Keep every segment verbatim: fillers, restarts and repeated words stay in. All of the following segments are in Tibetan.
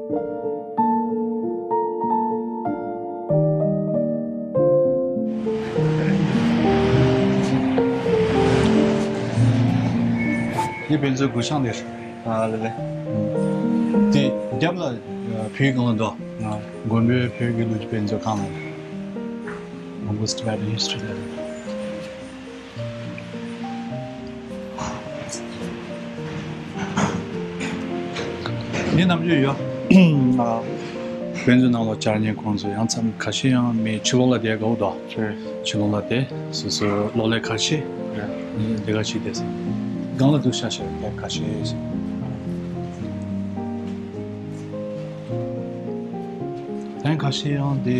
འདི་དཔེ་མཛོད་སྒོ་བྱང་འདིར། ཨ་ལེ་ལེ། དེ་རྒྱབ་ལ་བོད་ཡིག་སྒང་ལ་འདུག་མགོན་པོའི་བོད་ཀྱི་ལོ་རྒྱུས་དཔེ་མཛོད་ཁང་ལ། མགོན་པོ་Tibetan History ལ། འདི་ནམ་རྒྱུན་ཡོད། ཨ། དཔེ་མཛོད་ནང་ལ་བཅར་མཁན་ཁོང་ཚོ་ཡང་མཚམས་ཁ་ཤས་ཡང་མི་ཕྱི་ལོགས་ལ་བསྡད་དགོས་འདུག་ཕྱི་ལོགས་ལ་བསྡད། སོ་སོའི་གློག་ཀླད་ཁ་ཕྱེ། ལས་ཀ་བྱེད་བསྡད་སོང་། སྒང་ལ་འདུག་ཤག་ཤག་བསྡད་ཁ་ཤས་ཤིག་ལན་ཁ་ཤས་ཡང་དེ་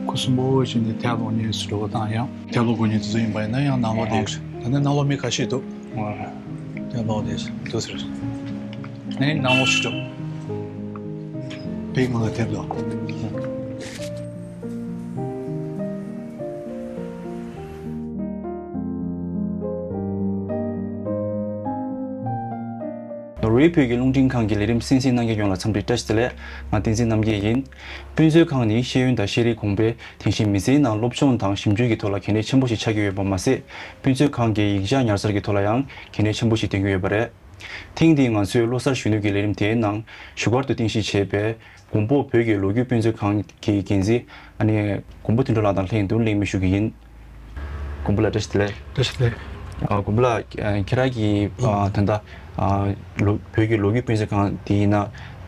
ཁུ་སིམ་པོ་བྱས་ནས་ཐལ་ལོག་ཉེས་སུ་འགྲོ་བ་དང་ཡང་། ཐལ་ལོག་དགོས་ཉེན་དེ་ཚོ་ཡིན་པ་ཡིན་ན་ཡང་ནང་ལོགས་དེ། ད་ནི་ནང་ལོགས་མི་ཁ་ཤས་འདུག་ཨ། ཐལ་ལོག་དེ་འདུག་ཟེར། ནས་ནང་ལོགས་ཤི་འགྲོ། བོད་ཡིག་ནང་ལ་ཐེབས་འདུག་ནོར་ཝེ་བོད་ཀྱི་རླུང་འཕྲིན་ཁང་གི་ལས་རིམ་གསན་གཟིགས་གནང་མཁན་ཡོངས་ལ་འཚམས་འདྲི་བཀྲ་ཤིས་བདེ་ལེགས། ང་བསྟན་འཛིན་རྣམ་རྒྱལ་ཡིན། དཔེ་མཛོད་ཁང་ནི་ཤེས་ཡོན་དང་ཤེས་རིག་གོང་འཕེལ། དེ་བཞིན་མི་ཚེའི་ནང་སློབ་སྦྱོང་དང་ཞིབ་འཇུག་གི་ཐོག་ལ་གལ་གནད་ཆེན་པོ་ཞིག་ཆགས་ཀྱི་ཡོད་པ་མ་ཟད། དཔེ་མཛོད་ཁང་གི་ཡིག་ཆ་ཉར་ཚགས་ཀྱི་ཐོག་ལ་ཡང་གལ་གནད་ཆེན་པོ་ཞིག་ལྡན་གྱི་ཡོད་པ་རེད། ཐེངས་འདིའི་ང་ཚོའི་བློ་གསར་གཞོན་ནུ་གི་ལས་རིམ་དེའི་ནང་བཞུགས་སྒར་དུ་རྟེན་གཞི་བྱས་པའི་མགོན་པོ་བོད་ཀྱི་ལོ་རྒྱུས་དཔེ་མཛོད་ཁང་གི་འགན་འཛིན་ཨ་ནི་མགོན་པོ་དོན་གྲུབ་ལགས་དང་ལྷན་དུ་གླེང་མོལ་ཞུ་གི་ཡིན། མགོན་པོ་ལགས་བཀྲ་ཤིས་བདེ་ལེགས། བཀྲ་ཤིས་བདེ་ལེགས། ཨ། མགོན་པོ་ལགས། ཨ། ཁྱེད་རང་གིས་ཨ་ད་ལྟ་ཨ་ལོ་བོད་ཀྱི་ལོ་རྒྱུས་དཔེ་མཛོད་ཁང་དེ་ཡིན་ན་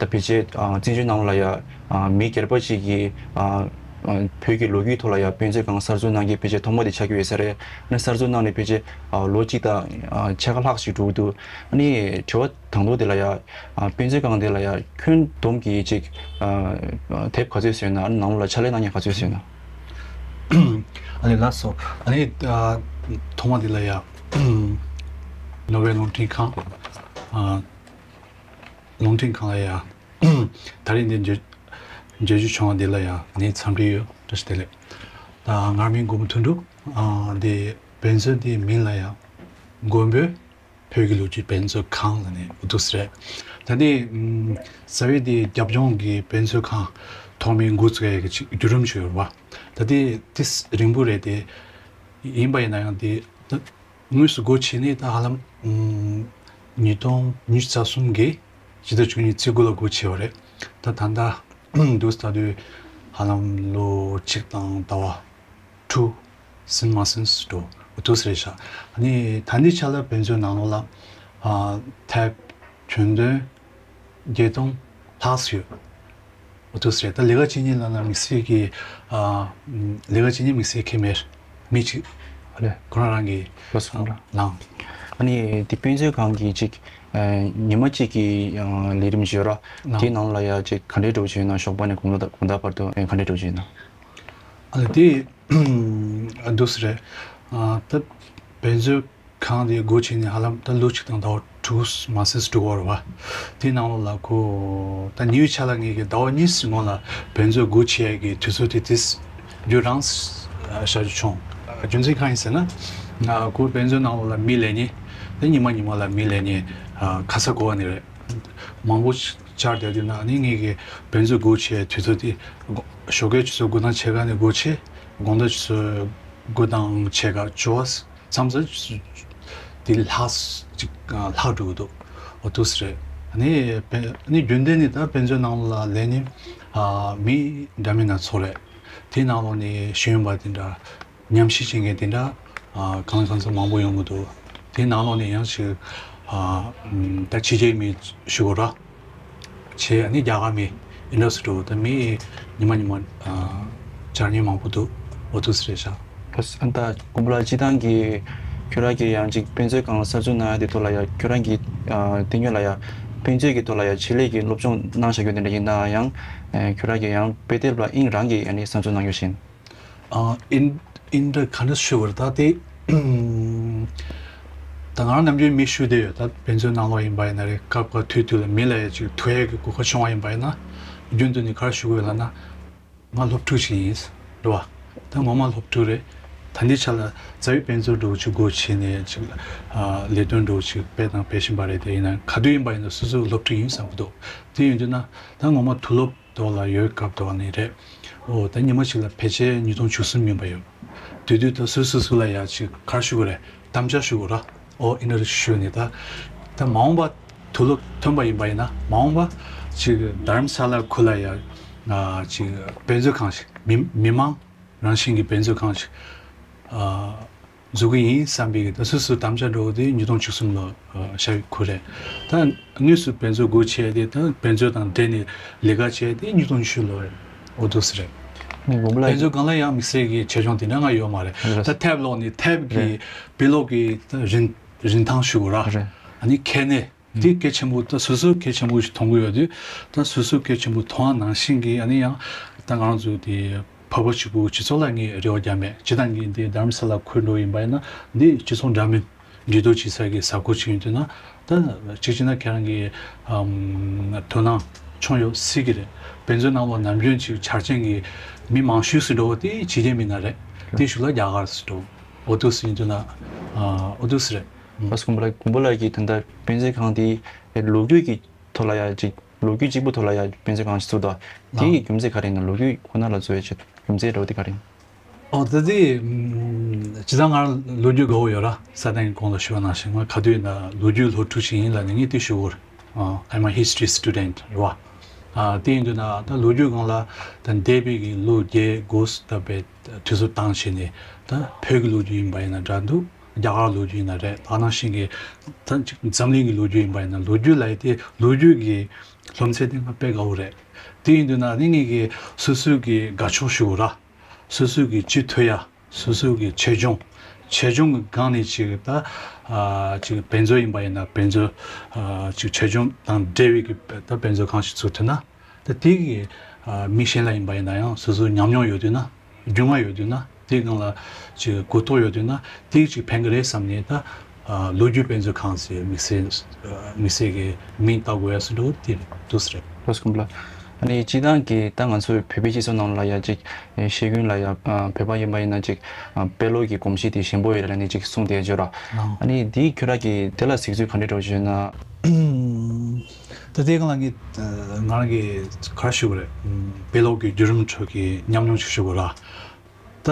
ད་ཕལ་ཆེར་ཨ་བཙན་བྱོལ་ནང་ལ་ཡ་ཨ་མི་སྒེར་པ་ཅིག་གིས་ཨ་ཨ་བོད་ཀྱི་ལོ་རྒྱུས་ཐོག་ལ་ཡ་དཔེ་མཛོད་ཁང་གསར་འཛུགས་གནང་མཁན་ཕལ་ཆེར་ཐོག་མ་དེ་ཆགས་ཀྱི་ཡོད་ས་རེད། ཨ་ནི་གསར་འཛུགས་གནང་ནས་ཕལ་ཆེར་ཨ་ལོ་གཅིག་དང་ཨ་ཕྱེད་ཀ་ལྷག་ཞིག་འགྲོ་གི་འདུག་ཨ་ནི་དྲི་བ་དང་ཐོག་དེ་ལ་ཡ་ཨ་དཔེ་མཛོད་ཁང་དེ་ལ་ཡ་ཁྱོན་བསྡོམས་ཀྱིས་ཅིག་ཨ་ཨ་དེབ་ག་ཚོད་བཟོས་ན། ཨ་ནི་ནང་ལོགས་ལ་ཕྱག་ལས་གནང་མཁན་ག་ཚོད་བཟོས་ན། ཨ་ནི་ལགས་སོ། ཨ་ནི་ཨ་ཐོག་མ་དེ་ལ་ཡ་ནོར་ཝེ་རླུང་འཕྲིན་ཁང་། ཨ་རླུང་འཕྲིན་ཁང་ལ་ཡ་ད་རིང་འདི་མཇལ་མཇལ་རྒྱུ་བྱུང་བ་འདི་ལ་ཡ་ངའི་འཚམས་འདྲི་ཡོད། བཀྲ་ཤིས་བདེ་ལེགས། ད་ང་མིང་མགོན་པོ་དོན་གྲུབ། ཨ་འདི་དཔེ་མཛོད་འདིའི་མིང་ལ་ཡ་མགོན་པོའི་བོད་ཀྱི་ལོ་རྒྱུས་དཔེ་མཛོད་ཁང་ལ་ནི་འདུག་སེ་རེད། ད་ནི་ཨམ་རྩ་བའི་དེ་རྒྱབ་ལྗོངས་ཀྱི་དཔེ་མཛོད་ཁང་ཐོག་མའི་འགོ་བཙུགས་ཡ་གི་ཅིག་བརྒྱུད་རིམ་ཞིག་ཡོད་རེད་བ། ད་དེ་དེ་རིང་པོ་རེད་དེ། ཡིན་པ་ཡིན་ན་ཡང་དེ་ད་དངོས་སུ་སྒོ་ཕྱེ་ནས་ད་ཧ་ལམ་ཨམ་ཉིས་སྟོང་ཉི་ཤུ་རྩ་གསུམ་གི་ཕྱི་ཟླ་བཅུ་གཉིས་ཚེས་དགུ་ལ་སྒོ་ཕྱེ་བ་རེད། ད་ད་ལྟ་འདུག་སེ་ལྟ་དུས་ཧ་ལམ་ལོ་གཅིག་དང་ཟླ་བ་དྲུག་ཟིན་མ་ཟིན་འགྲོ་འདུག་སེ་རེད་ཤག་ཨ་ནི་ད་ལྟའི་ཆ་ལ་དཔེ་མཛོད་ནང་ལོགས་ལ་ཨ་དེབ་ཁྱོན་བསྡོམས་བརྒྱད་སྟོང་ལྷག་ཙམ་ཡོད། འདུག་སེ་རེད། ད་ལས་ཀ་བྱེད་མཁན་ལ་ལ་དམིགས་བསལ་གྱི་ཨ་ལས་ཀ་བྱེད་མཁན་དམིགས་བསལ་གྱི་མེད། མི་གཅིག་ཨ་ལས་ཁོ་རང་རང་གི་ལོ་སོང་ལ་ལངས། ཨ་ནི་དེ་དཔེ་མཛོད་ཁང་གི་ཅིག་ཨ་ཉི་མ་གཅིག་གི་ཨ་ལས་རིམ་ཞིག་ཡོད་ར། ལངས། དེའི་ནང་ལ་ཡ་ཅིག་ག་འདྲའི་འགྲོ་བཞིན་ཡོད་ན། ཞོགས་པ་ནས་དགོང་དག་དགོང་དག་བར་དུ་ཨ་ག་འདྲའི་འགྲོ་བཞིན་ཡོད་ན། ཨ་ལ་དེ་འདུག་སེ་རེད། ཨ་ད་དཔེ་མཛོད་ཁང་དེ་སྒོ་ཕྱེ་ནས་ཧ་ལམ་ད་ལོ་གཅིག་དང་ཟླ་བ་དྲུག་མ་ཟིན་འགྲོ་གི་ཡོད་རེད་བ། དེའི་ནང་ལོགས་ལ་ཁོ་ད་ཉིན་ཆ་ལ་ངེད་ཀྱི་ཟླ་བ་གཉིས་སྔོན་ལ་དཔེ་མཛོད་སྒོ་ཕྱེ་ཡ་གི་དུས་ཚོད་དེ་དེ་རྒྱུན་རིང་བཞག་རྒྱུ་བྱུང་། རྒྱུ་མཚན་གང་ཡིན་ཟེར་ན། ཁོ་དཔེ་མཛོད་ནང་ལོགས་ལ་མི་ལས་མཁན་ད་ཉི་མ་ཉི་མ་ལ་མི་ལས་མཁན་ཁ་ས་གོ་བ་ནས་རེད། མང་པོ་བཅར་བསྡད་དུས་ན་ཨ་ནི་ངེད་ཀྱི་དཔེ་མཛོད་སྒོ་ཕྱེ་དུས་ཚོད་དེ་ཞོགས་ཀའི་ཆུ་ཚོད་དགུ་དང་ཕྱེད་ཀ་ནས་སྒོ་ཕྱེ། དགོང་དག་ཆུ་ཚོད་དགུ་དང་ཕྱེད་ཀ་བཅུ་པ་མཚམས་སུ་དེ་ལྷག་ཅིག་ལྷག་འགྲོ་གི་འདུག་འོ་འདུག་སེ་རེད། ཨ་ནི་དཔེ་ཨ་ནི་རྒྱུན་ལྡན་ནི་ད་དཔེ་མཛོད་ནང་ལ་ལས་ནི་མི་འདྲ་མིན་སྣ་ཚོགས་རེད། དེའི་ནང་ལོགས་ནས་ཤེས་ཡོན་པ་དེ་འདྲ། ཉམས་ཞིབ་བྱེད་མཁན་དེ་འདྲ་ཨ་གང་ལ་གང་འཚམ་མང་པོ་ཡོང་གི་འདུག་དེའི་ནང་ལོགས་ནས་ཡང་ཅིག་ཨ་ཨམ་ད་ཕྱི་རྒྱལ་མི་ཞུ་དགོས་ར། བྱས་ཨ་ནི་རྒྱ་གར་མི་ཨིན་ཌ་སི་ཊི་འགྲོ་ད་མི་ཉི་མ་ཉི་མ་ཨ་བཅར་མཁན་མང་པོ་འདུག་འོ་འདུག་སེ་རེད་ཤག་ཨ་ད་ཀུམ་བྷ་ལ་སྤྱི་བཏང་གི་ཁྱོད་རང་གིས་ཡང་ཅིག་དཔེ་མཛོད་ཁང་གསར་འཛུགས་གནང་ཡ་དེ་ཐོག་ལ་ཡ་ཁྱོད་རང་གིས་ཨ་དེ་སྔོན་ལ་ཡ་དཔེ་མཛོད་ཀྱི་ཐོག་ལ་ཡ་ཆེད་ལས་ཀྱི་སློབ་སྦྱོང་གནང་བཞག་རྒྱུ་དེ་འདྲ་ཡིན་ན་ཡང་ཨ་ཁྱོད་རང་གིས་ཡང་དཔེ་དེབ་ལ་དབྱིངས་རང་གིས་ཨ་ནི་གསར་འཛུགས་གནང་རྒྱུ་བཞིན། ཨ་ཨིན་ཨིན་ཌ་ག་འདྲ་ཞུ་དགོས་རེད་ད་དེ། ད་ང་རང་ནམ་རྒྱུན་མི་ཞུ་བསྡད་ཡོད། ད་དཔེ་མཛོད་ནང་ལོགས་ཡིན་པ་ཡིན་ན་རེད། སྐབས་སྐབས་དུས་དུས་ལ་མི་ལ་ཡ་ཅིག་ཐུག་ཡ་གི་གོ་སྐབས་བྱུང་བ་ཡིན་པ་ཡིན་ན། རྒྱུན་དུ་ནི་ག་རེ་ཞུ་དགོས་ལབ་ན། ང་སློབ་ཕྲུག་ཅིག་ཡིན། རེད་བ། ད་ངོ་མ་སློབ་ཕྲུག་རེད། ད་ལྟའི་ཆ་ལ་རྩ་བའི་དཔེ་མཛོད་འདྲ་བོ་ཅིག་སྒོ་ཕྱེ་ནས་ཅིག་ཨ་ལས་དོན་འདྲ་བོ་ཅིག་སྤེལ་དང་སྤེལ་བཞིན་པ་རེད། དེ་ཡིན་ན་ག་དུས་ཡིན་པ་ཡིན་ན་སོ་སོའི་སློབ་ཁྲིད་ཡིན་བསམ་གྱི་འདུག་དེ་ཡིན་དུས་ན་ད་ངོ་མ་དུས་སློབ་དོ་ལ་ཡོད་སྐབས་དོ་ནི་རེད། ཨོ་ད་ཉི་མ་ཞིག་ལ་ཕལ་ཆེར་ཉིས་སྟོང་བཅུ་གསུམ་ཡིན་པ་ཡོད། དེ་དུས་ད་སོ་སོ་སོ་ལ་ཡ་ཅིག་ག་རེ་ཞུ་དགོས་རེད། དམ་བཅའ་ཞུ་དགོས་ར། ཨོ་ཨི་འདྲ་ཞུ་ནས་ད་ད་མ་འོངས་པ་དུས་སློབ་ཐོན་པ་ཡིན་པ་ཡིན་ན་མ་འོངས་པ་ཅིག་དྷ་རམ་ས་ལ་ཁུལ་ལ་ཡ་ཅིག་དཔེ་མཛོད་ཁང་ཞིག་མི་མི་མང་རང་བཞིན་གྱི་དཔེ་མཛོད་ཁང་ཞིག་འཛུགས་ཀྱི་ཡིན་བསམ་པའི་ད་སོ་སོའི་དམ་བཅའ་འདྲ་བོ་དེ་ཉིས་སྟོང་བཅུ་གསུམ་ལོ་ཤར་ཁུལ་རེད། ད་དངོས་སུ་དཔེ་མཛོད་སྒོ་ཕྱེ་དེ་ད་དཔེ་མཛོད་དང་འབྲེལ་ནས་ལས་ཀ་བྱས་དེ་ཉིས་སྟོང་ཉི་ཤུ་ལོ་རེད། འོ་འདུག་སེ་རེད། ནི་དགོན་པ་ལ་དཔེ་མཛོད་སྒང་ལ་ཡང་དམིགས་བསལ་གྱི་ཆེད་སྦྱོང་དེ་འདྲ་ང་ཡོད་མ་རེད། རེད། ད་ཐེབས་ཀློག་ནི་ཐེབས་ཀྱི་རེད། དཔེ་ཀློག་གི་ད་རིན་རིན་ཐང་ཞུ་དགོས་ར། རེད། ཨ་ནི་ཁེ་ནས་དེ་གལ་ཆེན་པོ་ད་སོ་སོ་གལ་ཆེན་པོ་ཞིག་མཐོང་གི་ཡོད་དུས་ད་སོ་སོ་གལ་ཆེན་པོ་མཐོང་བ་ནང་བཞིན་གྱི་ཨ་ནི་ཡང་ད་ང་རང་ཚོ་དེ་བོད་པ་གཅིག་པུ་སྤྱི་ཚོགས་ལ་ངས་རེ་བ་རྒྱག་མེད། སྤྱིར་བཏང་གི་འདི་དྷ་རམ་ས་ལ་ཁུལ་འགྲོ་ཡིན་པ་ཡིན་ན་འདི་སྤྱི་ཚོགས་འདྲ་མིན་འདྲི་རྟོག་བྱེད་ས་གི་ས་ཁུལ་ཅིག་ཡིན་དུས་ན་ད་གཅིག་བྱས་ན་ཁྱེད་རང་གི་ཨམ་དོ་སྣང་ཆུང་ཡོད་སྲིད་ཀྱི་རེད། དཔེ་མཛོད་ནང་ལ་ནམ་རྒྱུན་ཅིག་འཆར་ཅན་གྱི་མི་མང་ཤོས་སུ་འགྲོ་བ་དེ་ཕྱི་རྒྱལ་མི་སྣ་རེད། དེ་ཞུ་ལ་རྒྱ་གར་སུ་འགྲོ་འོ་འདུག་སེ་ཡིན་དུས་ན་ཨ་འོ་འདུག་སེ་རེད། ཨ་སྐུ་ངོ་ལགས་སྐུ་ངོ་ལགས་ཀྱིས་ད་ལྟ་དཔེ་མཛོད་ཁང་དེ་ལོ་རྒྱུས་ཀྱི་ཐོག་ལ་ཡ་ཅིག་ལོ་རྒྱུས་གཅིག་པུ་ཐོག་ལ་ཡ་དཔེ་མཛོད་ཁང་ཞིག་བཙུགས་དང་དེ་ཡི་རྒྱུ་མཚན་ག་རེ་ཡིན་ན། ལོ་རྒྱུས་ཁོ་ན་ལ་བཟོ་ཡ་ཆེད་རྒྱུ་མཚན་འདྲ་བོ་དེ་ག་རེ་ཡིན། ཨོ་ད་དེ་སྤྱི་བཏང་ང་ལོ་རྒྱུས་དགའ་བོ་ཡོད་ར། ས་སྟེང་གོང་ལ་ཞུ་བ་ནང་བཞིན་ང་ག་དུས་ཡིན་ན་ལོ་རྒྱུས་སློབ་ཕྲུག་ཞིག་ཡིན་ལ་ནི་ངས་དེ་ཞུ་གོ་ར། I'm a history student རེད་བ། དེ་ཡིན་དུས་ན་ད་ལོ་རྒྱུས་སྒང་ལ་ད་འདས་པའི་གི་ལོ་བརྒྱད་དགུ་ད་བའི་དུས་ཚོད་བཏང་བྱས་ནས་ད་བོད་ཀྱི་ལོ་རྒྱུས་ཡིན་པ་ཡིན་ན་འདྲ་འདུག་རྒྱ་གར་ལོ་རྒྱུས་ཡིན་ན་རེད། ད་ནང་བཞིན་གྱི་ད་ཅིག་འཛམ་གླིང་གི་ལོ་རྒྱུས་ཡིན་པ་ཡིན་ན་ལོ་རྒྱུས་ལབ་ཡ་དེ་ལོ་རྒྱུས་ཀྱི་སློབ་ཚན་དེ་ང་དཔེ་དགའ་བོ་རེད། དེ་ཡིན་དུས་ན་ནི་ངེད་ཀྱི་སོ་སོའི་གི་དགའ་ཕྱོགས་ཞུ་དགོས་ར། སོ་སོའི་གི་སྤྱི་འཐུས་ཡ་སོ་སོའི་གི་ཆེད་སྦྱོང་། ཆེད་སྦྱོང་གི་སྒང་ནས་ཅིག་ད་ཅིག་དཔེ་མཛོད་ཡིན་པ་ཡིན་ན་དཔེ་མཛོད་ཅིག་ཆེད་སྦྱོང་དང་འབྲེལ་བའི་གི་ད་དཔེ་མཛོད་ཁང་ཞིག་ཚུགས་ཐུབ་ན། ད་དེ་གི་ཨ་མི་གཞན་ལ་ཡིན་པ་ཡིན་ན་ཡང་སོ་སོའི་ཉམས་མྱོང་ཡོད་དུས་ན་རྒྱུས་མངའ་ཡོད་དུས་ན་དེའི་སྒང་ལ་ཅིག་གོ་རྟོགས་ཡོད་དུས་ན་དེ་ཅིག་ཕན་གི་རེད་བསམ་ནས་ད་ཨ་ལོ་རྒྱུས་དཔེ་མཛོད་ཁང་ཟེར་དམིགས་བསལ་ཨ་དམིགས་བསལ་གི་མིང་བཏགས་དགོས་ཡ་སུ་འགྲོ་དེ་རེད་འདུག་ཟེར། ལགས་སོ་སྐུ་ངོ་ལགས། ཨ་ནི་སྤྱིར་བཏང་གི་ད་ང་ཚོའི་བོད་པའི་སྤྱི་ཚོགས་ནང་ལ་ཡ་ཅིག་ཤེས་ཡོན་ལ་ཡ་ཨ་བོད་པ་ཡིན་པ་ཡིན་ན་ཅིག་ཨ་དཔེ་ཀློག་གི་གོམས་གཤིས་དེ་ཞན་པོ་ཡོད་རེད་ལབ་ནས་ཅིག་གསུངས་བསྡད་ཡོད་ར། ཨ་ནི་དེའི་ཁྱོད་རང་གིས་དེ་ལ་གཟིགས་ཚུལ་ག་འདྲ་འདྲ་བོ་ཞིག་ཡོད་ན། ད་དེ་སྒང་ལ་ངས་ང་རང་གིས་ག་རེ་ཞུ་དགོས་རེད། དཔེ་ཀློག་གི་བརྒྱུད་རིམ་ཁྲོད་ཀྱི་ཉམས་མྱོང་ཞིག་ཞུ་དགོས་ར། ད་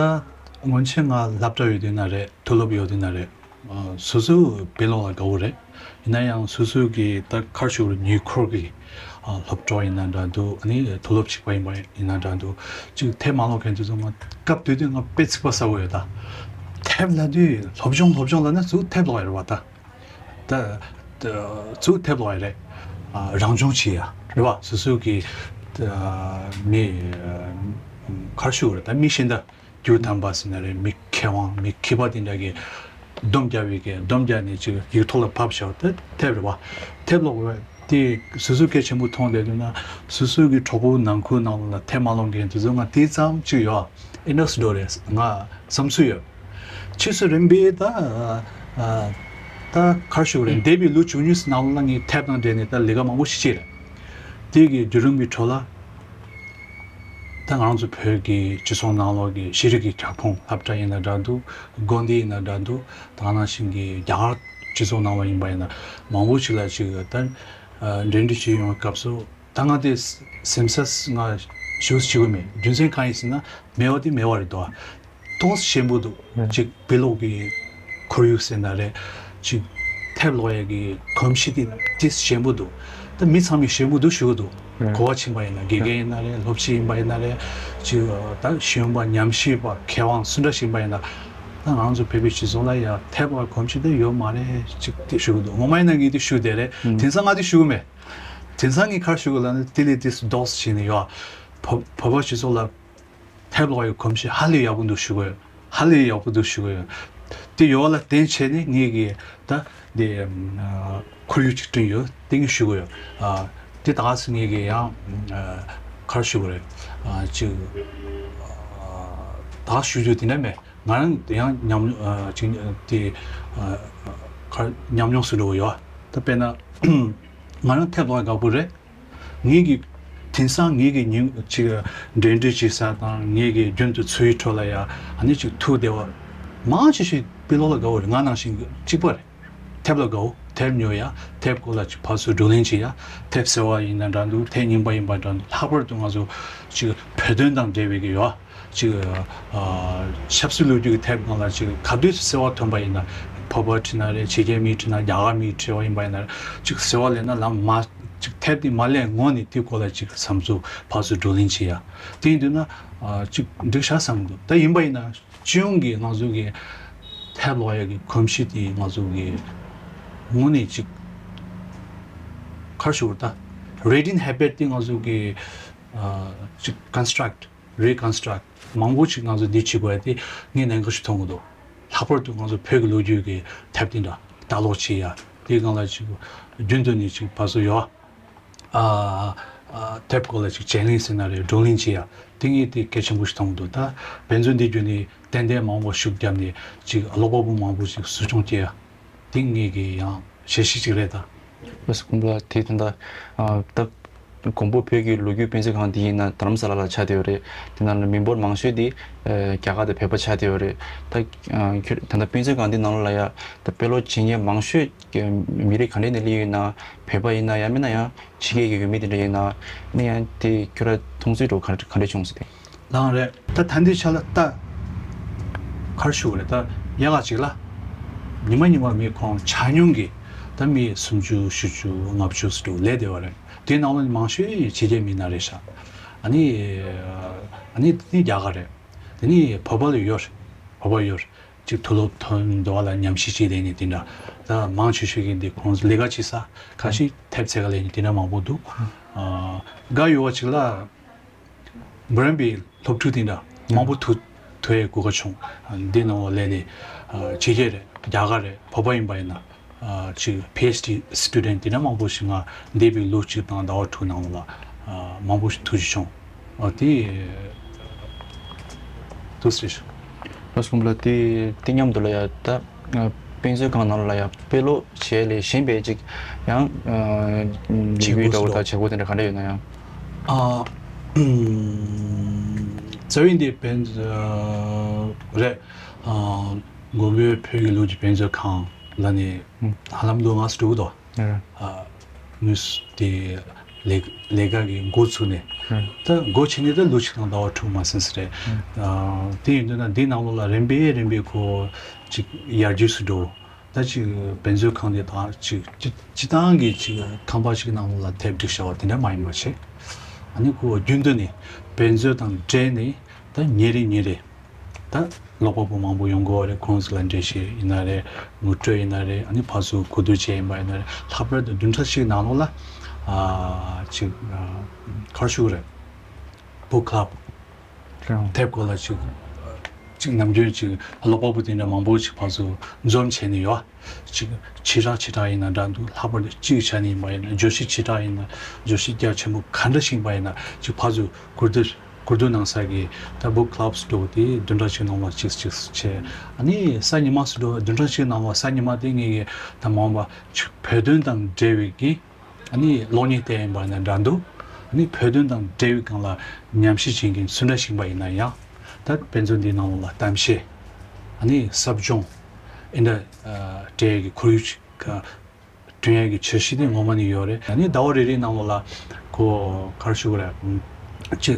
སྔོན་ཆད་ང་སློབ་གྲྭ་ཡོད་དུས་ན་རེད། མཐོ་སློབ་ཡོད་དུས་ན་རེད། སོ་སོ་དཔེ་ཀློག་ལ་དགའ་བོ་རེད། ཡིན་ན་ཡང་སོ་སོ་གི་ད་ག་རེ་ཞུ་དགོས་རེད། ཉེ་འཁོར་གྱི་སློབ་གྲོགས་ཡིན་ན་འདྲ་འདུག་ཨ་ནི་མཐོ་སློབ་གཅིག་པ་ཡིན་པ་ཡིན་ན་འདྲ་འདུག་ཅིག་དེབ་མ་ཀློག་མཁན་དེ་ཚོ་ང་སྐབས་དེ་དུས་ང་དཔེ་ཚིག་པ་ཟ་བོ་ཡོད་ད། དེབ་ལབ་དུས་སློབ་སྦྱོང་སློབ་སྦྱོང་ལབ་ན་ཚུར་དེབ་ཀློག་ཡ་རེད་བ་ད། ད་ད་ཚུར་དེབ་ཀློག་ཡ་རེད། ཨ་རང་སྦྱོང་བྱེད་ཡ་རེད་བ། སོ་སོ་གི་ད་མི་ག་རེ་ཞུ་དགོས་རེད། ད་མི་གཞན་དང་རྒྱུ་དམ་པ་ཟེར་ན་རེད། མི་མཁས་དབང་མི་མཁས་པ་དེ་འདྲ་གི་སྡོམ་རྒྱག་པའི་གི་སྡོམ་རྒྱག་ནས་ཅིག་ཡིག་ཐོག་ལ་ཕབ་བཞག་ད་དེབ་རེད་བ། དེབ་ཀློག་པ་དེ་སོ་སོ་གལ་ཆེན་པོ་མཐོང་བསྡད་འདུག་ན་སོ་སོ་གི་གྲོགས་པོ་ནང་ཁུལ་ནང་ལ་དེབ་མ་ཀློག་མཁན་དེ་ཚོ་ང་དེ་ཙམ་ཅིག་ཡོད་ཨེ་ནོས་འགྲོ་རེད་ང་བསམ་ཚུལ་ཡོད། ཕྱིས་སུ་རིམ་པས་ད་ཨ་ད་ག་རེ་ཞུ་དགོས་རེད། འདས་པའི་ལོ་བཅུ་གཉིས་ནང་ལ་ངས་དེབ་དང་འབྲེལ་ནས་ད་ལས་ཀ་མང་པོ་ཞིག་བྱས་རེད། དེ་གི་བརྒྱུད་རིམ་གྱི་ཁྲོད་ལ་ད་ང་རང་ཚོ་བོད་ཀྱི་སྤྱི་ཚོགས་ནང་ལོགས་ཀྱི་ཤེས་རིག་གི་ཁྱབ་ཁོངས་སློབ་གྲྭ་ཡིན་ན་འདྲ་འདུག་དགོན་སྡེ་ཡིན་ན་འདྲ་འདུག་ད་ག་ནང་བཞིན་གྱི་རྒྱ་གར་སྤྱི་ཚོགས་ནང་ལ་ཡིན་པ་ཡིན་ན་མང་པོ་ཞིག་ལ་ཅིག་ད་འབྲེལ་འདྲིས་བྱེད་ཡོང་བའི་སྐབས་སུ། ད་ང་དེ་སེམས་ས་ང་ཞུ་ཞུ་གི་མེད། རྒྱུ་མཚན་གང་ཡིན་ཟེར་ན་མེད་པ་དེ་མེད་པ་རེད་དོ། ཏོག་ཙམ་ཞན་པོ་འདུག་ཅིག་དཔེ་ཀློག་གི་ཁོར་ཡུག་ཟེར་ན་རེད། ཅིག་དེབ་ཀློག་ཡ་གི་གོམས་གཤིས་དེ་ཏོག་ཙམ་ཞན་པོ་འདུག་ད་མི་ཚང་མས་ཞན་པོ་འདུག་ཞུ་གི་འདུག་གོ་བ་ཕྱིན་པ་ཡིན་ན་དགེ་རྒན་ཡིན་ན་རེད། སློབ་སྤྱི་ཡིན་པ་ཡིན་ན་རེད། ཅིག་ད་ཤེས་ཡོན་པ་ཉམས་ཞིབ་པ་མཁས་དབང་སུ་འདྲ་ཞིག་ཡིན་པ་ཡིན་ན། ད་ང་ཚོ་བོད་པའི་སྤྱི་ཚོགས་ལ་ཡ་དེབ་ཀློག་གོམས་གཤིས་དེ་ཡོད་མ་རེད་ཅིག་དེ་ཞུ་གི་འདུག་ངོ་མ་ཡིན་ན་ངས་དེ་ཞུ་བསྡད་རེད། དེང་སང་ང་དེ་ཞུ་གི་མེད། དེང་སང་ངས་ག་རེ་ཞུ་དགོས་ལབ་ན་དེ་ལས་དེ་སུ་ལྡོག་ཙམ་བྱས་ནས་ཡོད། བོད་བོད་པ་སྤྱི་ཚོགས་ལ་དེབ་ཀློག་ཡའི་གོམས་གཤིས་ཧ་ལས་ཡག་པོ་འདུག་ཞུ་དགོས། ཧ་ལས་ཡག་པོ་འདུག་ཞུ་དགོས་ཡོད། དེ་ཡོད་ལ་བརྟེན་བྱས་ནས་ངེད་ཀྱིས་ད་དེ་ཁོར་ཡུག་ཅིག་བསྐྲུན་ཡོད། དེ་ངས་ཞུ་དགོས་ཡོད། དེ་ད་ག་སེ་ངེད་ཀྱིས་ཡང་ག་རེ་ཞུ་དགོས་རེད། ཅིག་ད་ག་ཞུ་རྒྱུ་དེ་འདྲ་མེད། ང་རང་ཡང་ཉམས་ཅིག་དེ་ག་ཉམས་མྱོང་སུ་འགྲོ་གི་ཡོད། ད་དཔེར་ན་ང་རང་དེབ་ཀློག་དགའ་པོ་རེད། ངེད་ཀྱི་དེང་སང་ངེད་ཀྱི་ཉིན་ཅིག་འབྲེལ་འདྲིས་བྱེད་ས་དང་ངེད་ཀྱི་རྒྱུན་དུ་འཚོ་བའི་ཁྲོད་ལ་ཡ་ཨ་ནི་ཅིག་ཐུག་བསྡད་ མང་ཆེ་ཤོས་དཔེ་ཀློག་ལ་དགའ་བོ་རེད། ང་ནང་བཞིན་གཅིག་པ་རེད། དེབ་ལ་དགའ་བོ། དེབ་ཉོ་ཡ། དེབ་སྐོར་ལ་ཅིག་ཕར་ཚུར་བགྲོ་གླེང་བྱེད་ཡ། དེབ་ཟེར་བ་ཡིན་ན་འདྲ་འདུག་དེབ་རྙིང་པ་ཡིན་པ་འདྲ་འདུག་ལྷག་པར་དུ་ང་ཚོ་ཅིག་བོད་དོན་དང་འབྲེལ་བའི་གི་ཡོད། ཅིག་ཨ། ཆབ་སྲིད་ལོ་རྒྱུས་ཀྱི་དེབ་ནང་ལ་ཅིག་ག་དུས་གསལ་བ་ཐོན་པ་ཡིན་ན། བོད་པ་བྲིས་ན་རེད། ཕྱི་རྒྱལ་མིས་བྲིས་ན། རྒྱ་གར་མིས་བྲིས་པ་ཡིན་པ་ཡིན་ན་རེད། ཅིག་གསལ་བ་སླེབས་ན་ལམ་མ་ཅིག་དེབ་དེ་མ་སླེབས་སྔོན་ནས་དེའི་སྐོར་ལ་ཅིག་བསམ་ཚུལ་ཕར་ཚུར་བགྲོ་གླེང་བྱེད་ཡ། དེ་ཡིན་དུས་ན་ཨ། ཅིག་འགྲིག་ཤག་བསམ་གི་འདུག་ད་ཡིན་པ་ཡིན་ན་སྤྱི་ཡོངས་ཀྱི་ང་ཚོ་གི་དེབ་ཀློག་ཡ་གི་གོམས་གཤིས་དེ་ང་ཚོ་གི་དངོས་གནས་ཅིག་ག་རེ་ཞུ་དགོས་རེད། ད་reading habit དེ་ང་ཚོ་གི་ཨ། ཅིག་construct reconstruct མང་པོ་ཅིག་ང་ཚོ་འདི་བྱེད་དགོས་ཡ་དེ་ངས་གནད་འགག་ཞིག་མཐོང་གི་འདུག་ལྷག་པར་དུ་ང་ཚོ་བོད་ཀྱི་ལོ་རྒྱུས་ཀྱི་དེབ་དེ་འདྲ་ལྟ་ཀློག་བྱེད་ཡ་དེའི་སྒང་ལ་ཅིག་རྒྱུན་དུ་ནས་ཅིག་ཕར་ཚུར་ཡོད། ཨ། ཨ། དེབ་སྐོར་ལ་ཅིག་དཔྱད་གླེང་ཟེར་ན་རེད། བགྲོ་གླེང་བྱེད་ཡ་དེ་ངས་དེ་གལ་ཆེན་པོ་ཞིག་མཐོང་གི་འདུག་ད་དཔེ་མཛོད་འདི་བརྒྱུད་ནས་ཏན་ཏན་མང་པོ་ཤུགས་བརྒྱབ་ནས་ཅིག་ཀློག་པ་པོ་མང་པོ་ཅིག་གསོ་སྐྱོང་བྱེད་ཡ། དེ་ངེད་ཀྱི་ཡང་ཞལ་བཞེས་ཅིག་རེད་ད། ལགས་སོ། དགོངས་པ་དེ་ད་ལྟ་ཨ། ད་མགོན་པོ་བོད་ཀྱི་ལོ་རྒྱུས་དཔེ་མཛོད་ཁང་འདི་ཡིན་ན་རྡ་རམ་ས་ལ་ལ་ཆགས་བསྡད་ཡོད་རེད། དེ་ནང་ལ་མི་འབོར་མང་ཤོས་འདི་ཨ། རྒྱ་གར་དང་བོད་པ་ཆགས་བསྡད་ཡོད་རེད། ད་ཨ། ཁྱོད་ད་ལྟ་དཔེ་མཛོད་ཁང་འདི་ནང་ལ་ཡ་ད་དཔེ་ཀློག་བྱེད་མཁན་མང་ཤོས་ཀྱི་མི་རིགས་ག་འདྲས་ནས་སླེབས་ཡོད་ན། བོད་པ་ཡིན་ན་ཡང་མིན་ན་ཡང་ཕྱི་རྒྱལ་གྱི་ཡུལ་མི་དེ་འདྲ་ཡིན་ན་ནི་ཡང་དེ་ཁྱོད་ར་མཐོང་ཚུལ་འདྲ་བོ་ག་ག་འདྲས་བྱུང་སོང་དེ། ལགས་རེད། ད་ད་ལྟའི་ཆ་ལ་ད་ག་རེ་ཞུ་དགོས་རེད། ད་ཡག་ག་ཅིག་ལ་ཉི་མ་ཉི་མ་མི་ཁོང་ཆ་སྙོམས་ཀྱིས་ད་མི་སུམ་ཅུ་བཞི་བཅུ་ལྔ་བཅུ་ཙམ་ལས་བསྡད་པ་རེད། དེའི་ནང་ལ་མང་ཤོས་ཕྱི་རྒྱལ་མི་སྣ་རེད་ཤག་ཨ་ནི་ཨ་ནི་དེ་ནི་རྒྱ་གར་རེད། དེ་ནི་བོད་པ་ལ་ཡོད་རེད། བོད་པ་ཡོད་རེད། ཅིག་དུག་ལོག་ཐོན་འདུག་བ་ལ་ཉམས་ཞིབ་བྱེད་ལས་ནི་དེ་འདྲ། ད་མང་ཆེ་ཤོས་ཀྱི་འདི་ཁོང་ཚོ་ལས་ཀ་བྱེད་ས་ཁ་ཤས་ཐེབས་ཚད་ཀ་ལས་ནི་དེ་འདྲ་མང་པོ་འདུག་ཨ། དགའ་ཡོད་པ་ཅིག་ལ་འབུམ་རམས་པའི་སློབ་ཕྲུག་དེ་འདྲ་མང་པོ་ཐུག་ཐུག་ཡའི་གོ་སྐབས་བྱུང་། འདི་ནང་ལ་སླེབས་ནས་ཨ། ཕྱི་རྒྱལ་རེད། རྒྱ་གར་རེད། བོད་པ་ཡིན་པ་ཡིན་ན། ཨ། ཅིག་PhD student དེ་འདྲ་མང་པོ་ཞིག་ང་འདས་པའི་ལོ་གཅིག་དང་ཟླ་བ་དྲུག་ནང་ལ་ཨ། མང་པོ་ཞིག་ཐུགས་རྗེ་བྱུང་། ཨ། དེ་དུས་རེད། ལགས་སོ། དགོངས་པ་ལགས། དེ་དེ་མཉམ་དུ་ལ་ཡ་ད་ཨ། དཔེ་མཛོད་ཁང་ནང་ལ་ཡ་དཔེ་ཀློག་བྱེད་ལས་གཞན་པའི་ཅིག་ཡང་ཨ། བྱེད་སྒོ་འདྲ་བོ་དང་བྱེད་སྒོ་དེ་འདྲ་ག་འདྲ་ཡོད་ན་ཡང་། ཨ། ཨུམ། རྩ་བའི་འདི་དཔེ་མཛོད་རེད། ཨ། མགོན་པོའི་བོད་ཀྱི་ལོ་རྒྱུས་དཔེ་མཛོད་ཁང་ལ་ནི་ཧ་ལམ་ལོ་ལྔ་ཙམ་འགྲོ་གི་འདུག་ཨ། དངོས་སུ་དེ་ལས་ལས་ཀ་གི་འགོ་ཚུགས་ནས། ད་འགོ་བྱས་ནས་ད་ལོ་གཅིག་དང་ཟླ་བ་དྲུག་མ་ཟིན་ས་རེད། ཨ། དེ་ཡིན་དུས་ན་འདི་ནང་ལོགས་ལ་རིམ་པས་རིམ་པས་ཁོ་ཅིག་ཡར་རྒྱས་སུ་འགྲོ། ད་ཅིག་དཔེ་མཛོད་ཁང་དེ་དང་ཅིག་སྤྱི་སྤྱི་བཏང་གི་ཅིག་ཁང་པ་ཞིག་ནང་ལོགས་ལ་དེབ་སྒྲིག་བྱ་བ་དེ་འདྲ་མ་ཡིན་པ་བྱས། ཨ་ནི་ཁོ་རྒྱུན་དུ་ནས་དཔེ་མཛོད་དང་འབྲེལ་ནས་ད་ཉིན་རེ་ཉིན་རེ། ད་ཀློག་པ་པོ་མང་པོ་ཡོང་གི་ཡོད་རེད། ཁོང་ཚོ་ལ་འགྲེལ་བཤད་ཡིན་ན་རེད། ངོ་སྤྲོད་ཡིན་ན་རེད། ཨ་ནི་ཕར་ཚུར་གོ་བསྡུར་བྱས་ཡིན་པ་ཡིན་ན་རེད། ལྷག་པར་དུ་བདུན་ཕྲག་གཅིག་ནང་ལོགས་ལ་ཨ་ཅིག་ཨ་ག་རེ་ཞུ་དགོས་རེད། book club དེབ་སྐོར་ལ་ཅིག་ཅིག་ནམ་རྒྱུན་ཅིག་ཀློག་པ་པོ་དེ་འདྲ་མང་པོ་ཅིག་ཕར་ཚུར་འཛོམས་བྱས་ནས་ཡོད། ཅིག་ཆེ་དྲགས་ཆེ་དྲགས་ཡིན་ན་འདྲ་འདུག་ལྷག་པར་དུ་སྤྱིའི་ཆ་ནས་ཡིན་པ་ཡིན་ན། བརྗོད་གཞི་ཆེ་དྲགས་ཡིན་ན། བརྗོད་གཞི་རྒྱ་ཆེན་པོ་ག་འདྲ་ཞིག་ཡིན་པ་ཡིན་ན་ཅིག་ཕར་ཚུར་གོ་བསྡུར་གོ་བསྡུར་གནང་ས་གི་ད་book clubs འདྲ་བོ་དེ་བདུན་ཕྲག་གཅིག་ནང་ལ་གཅིག་གཅིག་བྱས། ཨ་ནི་གཟའ་ཉི་མ་སུ་འགྲོ་བདུན་ཕྲག་གཅིག་ནང་ལ་གཟའ་ཉི་མ་དེ་ངེད་ཀྱི་ད་མ་འོངས་པ་ཅིག་བོད་དོན་དང་འབྲེལ་བའི་གི་ཨ་ནི་གློག་བརྙན་བལྟས་ཡིན་པ་ན་འདྲ་འདུག་ཨ་ནི་བོད་དོན་དང་འབྲེལ་བའི་སྒང་ལ་ཉམས་ཞིབ་བྱེད་མཁན་སུ་འདྲ་ཞིག་ཡིན་པ་ཡིན་ན་ཡང་། ད་དཔེ་མཛོད་འདིའི་ནང་ལ་གཏམ་བཤད། ཨ་ནི་ཟབ་སྦྱོང་། ཨེ་འདྲ་ཨ་སྤྲད་ཡས་ཀྱི་ཁོར་ཡུག་ཅིག་ག་བསྐྲུན་ཡས་ཀྱི་འཆར་གཞི་དེ་ངོ་མ་ནས་ཡོད་རེད། ཨ་ནི་ཟླ་བ་རེ་རེའི་ནང་ལ་ཁོ་ག་རེ་ཞུ་དགོས་རེད། ཅིག་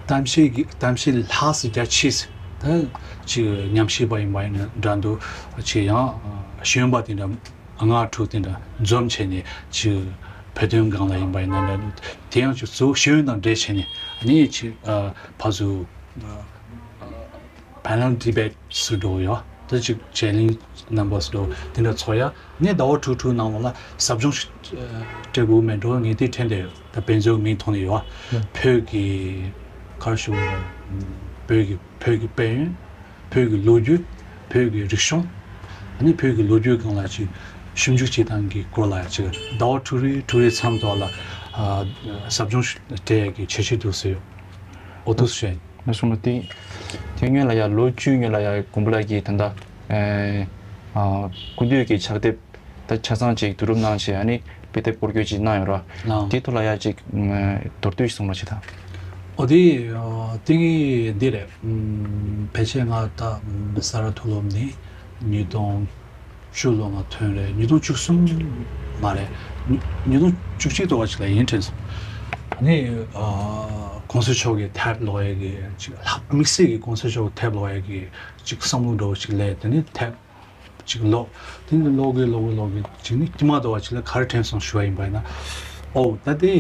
གཏམ་བཤད་ཀྱི་གཏམ་བཤད་ལྷག་ཙམ་རྒྱ་ཆེ་ཙམ་ད་ཅིག་ཉམས་ཞིབ་པ་ཡིན་པ་ཡིན་ན་འདྲ་འདུག་ཅིག་ཡང་ཤེས་ཡོན་པ་དེ་འདྲ། ལྔ་དྲུག་དེ་འདྲ་འཛོམས་བྱས་ནས་ཅིག་བོད་དོན་སྒང་ལ་ཡིན་པ་ཡིན་ན་འདྲ། དེ་ཡང་ཅིག་གཙོ་བོ་ཤེས་ཡོན་དང་འབྲེལ་བྱས་ནས་ཨ་ནི་ཅིག་ཨ་ཕར་ཚུར་ཨ་panel debate སུ་འགྲོ་ཡོད། ད་ཅིག་དཔྱད་གླེང་རྣམ་པ་སུ་འགྲོ་དེ་འདྲ་ཚོགས་ཡ། ནས་ཟླ་བ་དྲུག་དྲུག་ནང་ལ་ཟབ་སྦྱོང་ཞིག་ཨ་སྤྲད་དགོས་མེད་འགྲོ། ངས་དེ་དྲན་བསྡད་ཡོད། ད་དཔེ་མཛོད་མིང་ཐོག་ནས་ཡོད། བོད་ཀྱི་ག་རེ་ཞུ་དགོས་རེད། བོད་ཀྱི་བོད་ཀྱི་དཔལ་ཡོན། བོད་ཀྱི་ལོ་རྒྱུས། བོད་ཀྱི་རིག་གཞུང་། ཨ་ནི་བོད་ཀྱི་ལོ་རྒྱུས་སྒང་ལ་ཅིག་ཞིབ་འཇུག་བྱེད་སྟངས་ཀྱི་སྐོར་ལ་ཅིག་ཟླ་བ་དྲུག་རེའི་དྲུག་རེའི་མཚམས་ཐོག་ལ་ཨ་ཟབ་སྦྱོང་ཞིག་སྤྲད་ཡས་ཀྱི་འཆར་གཞི་འདུག་ཟེར་ཡོད། འོ་འདུག་སེ་བཤད། ང་གསུངས་པ་དེ་དེ་སྔོན་ལ་ཡ་ལོ་བཅུའི་སྔོན་ལ་ཡ་མགོན་པོ་ལགས་ཀྱིས་ད་ལྟ་ཨ་སྐུ་མདུན་གྱི་ཕྱག་དེབ་ད་ཆ་ཚང་ཅིག་བསྡུ་རུབ་གནང་བྱས། ཨ་ནི་དཔེ་དེབ་སྐོར་སྐྱོད་ཅིག་གནང་ཡོད་ར། ལགས། དེ་ཐོག་ལ་ཡ་ཅིག་མདོར་བསྡུས་ཤིག་གསུང་རོགས་བྱེད་དང་། ཨོ་དེ་ཨ་ཏིང་ངེ་འདི་རེད། ཨམ་ཕལ་ཆེར་ང་ད་ཨམ་ས་རཱ་མཐོ་སློབ་ནས་ཉིས་སྟོང་བཅུ་ལོ་ང་ཐོན་རེད། ཉིས་སྟོང་བཅུ་གསུམ་མ་རེད། ཉིས་ཉིས་སྟོང་བཅུ་གཅིག་ཏོག་ཅིག་ལ་ཡིན་དྲན་སོང་། ཨ་ནི་ཨ་གོང་ས་མཆོག་གི་དེབ་ཀློག་ཡས་ཀྱི་ཅིག་ལྷག་དམིགས་བསལ་གྱི་གོང་ས་མཆོག་གི་དེབ་ཀློག་ཡས་ཀྱི་ཅིག་བསམ་བློ་འདྲ་བོ་ཅིག་སླེབས། དེ་ནི་དེབ་ཅིག་ཀློག་དེ་ནི་ཀློག་གི་ཀློག་གི་ཀློག་གི་ཅིག་ནི་དཀྱིལ་མ་དོ་བ་ཅིག་ལ་ག་རེ་དྲན་སོང་ཞུ་བ་ཡིན་པ་ཡིན་ན། ཨོ་ད་དེ་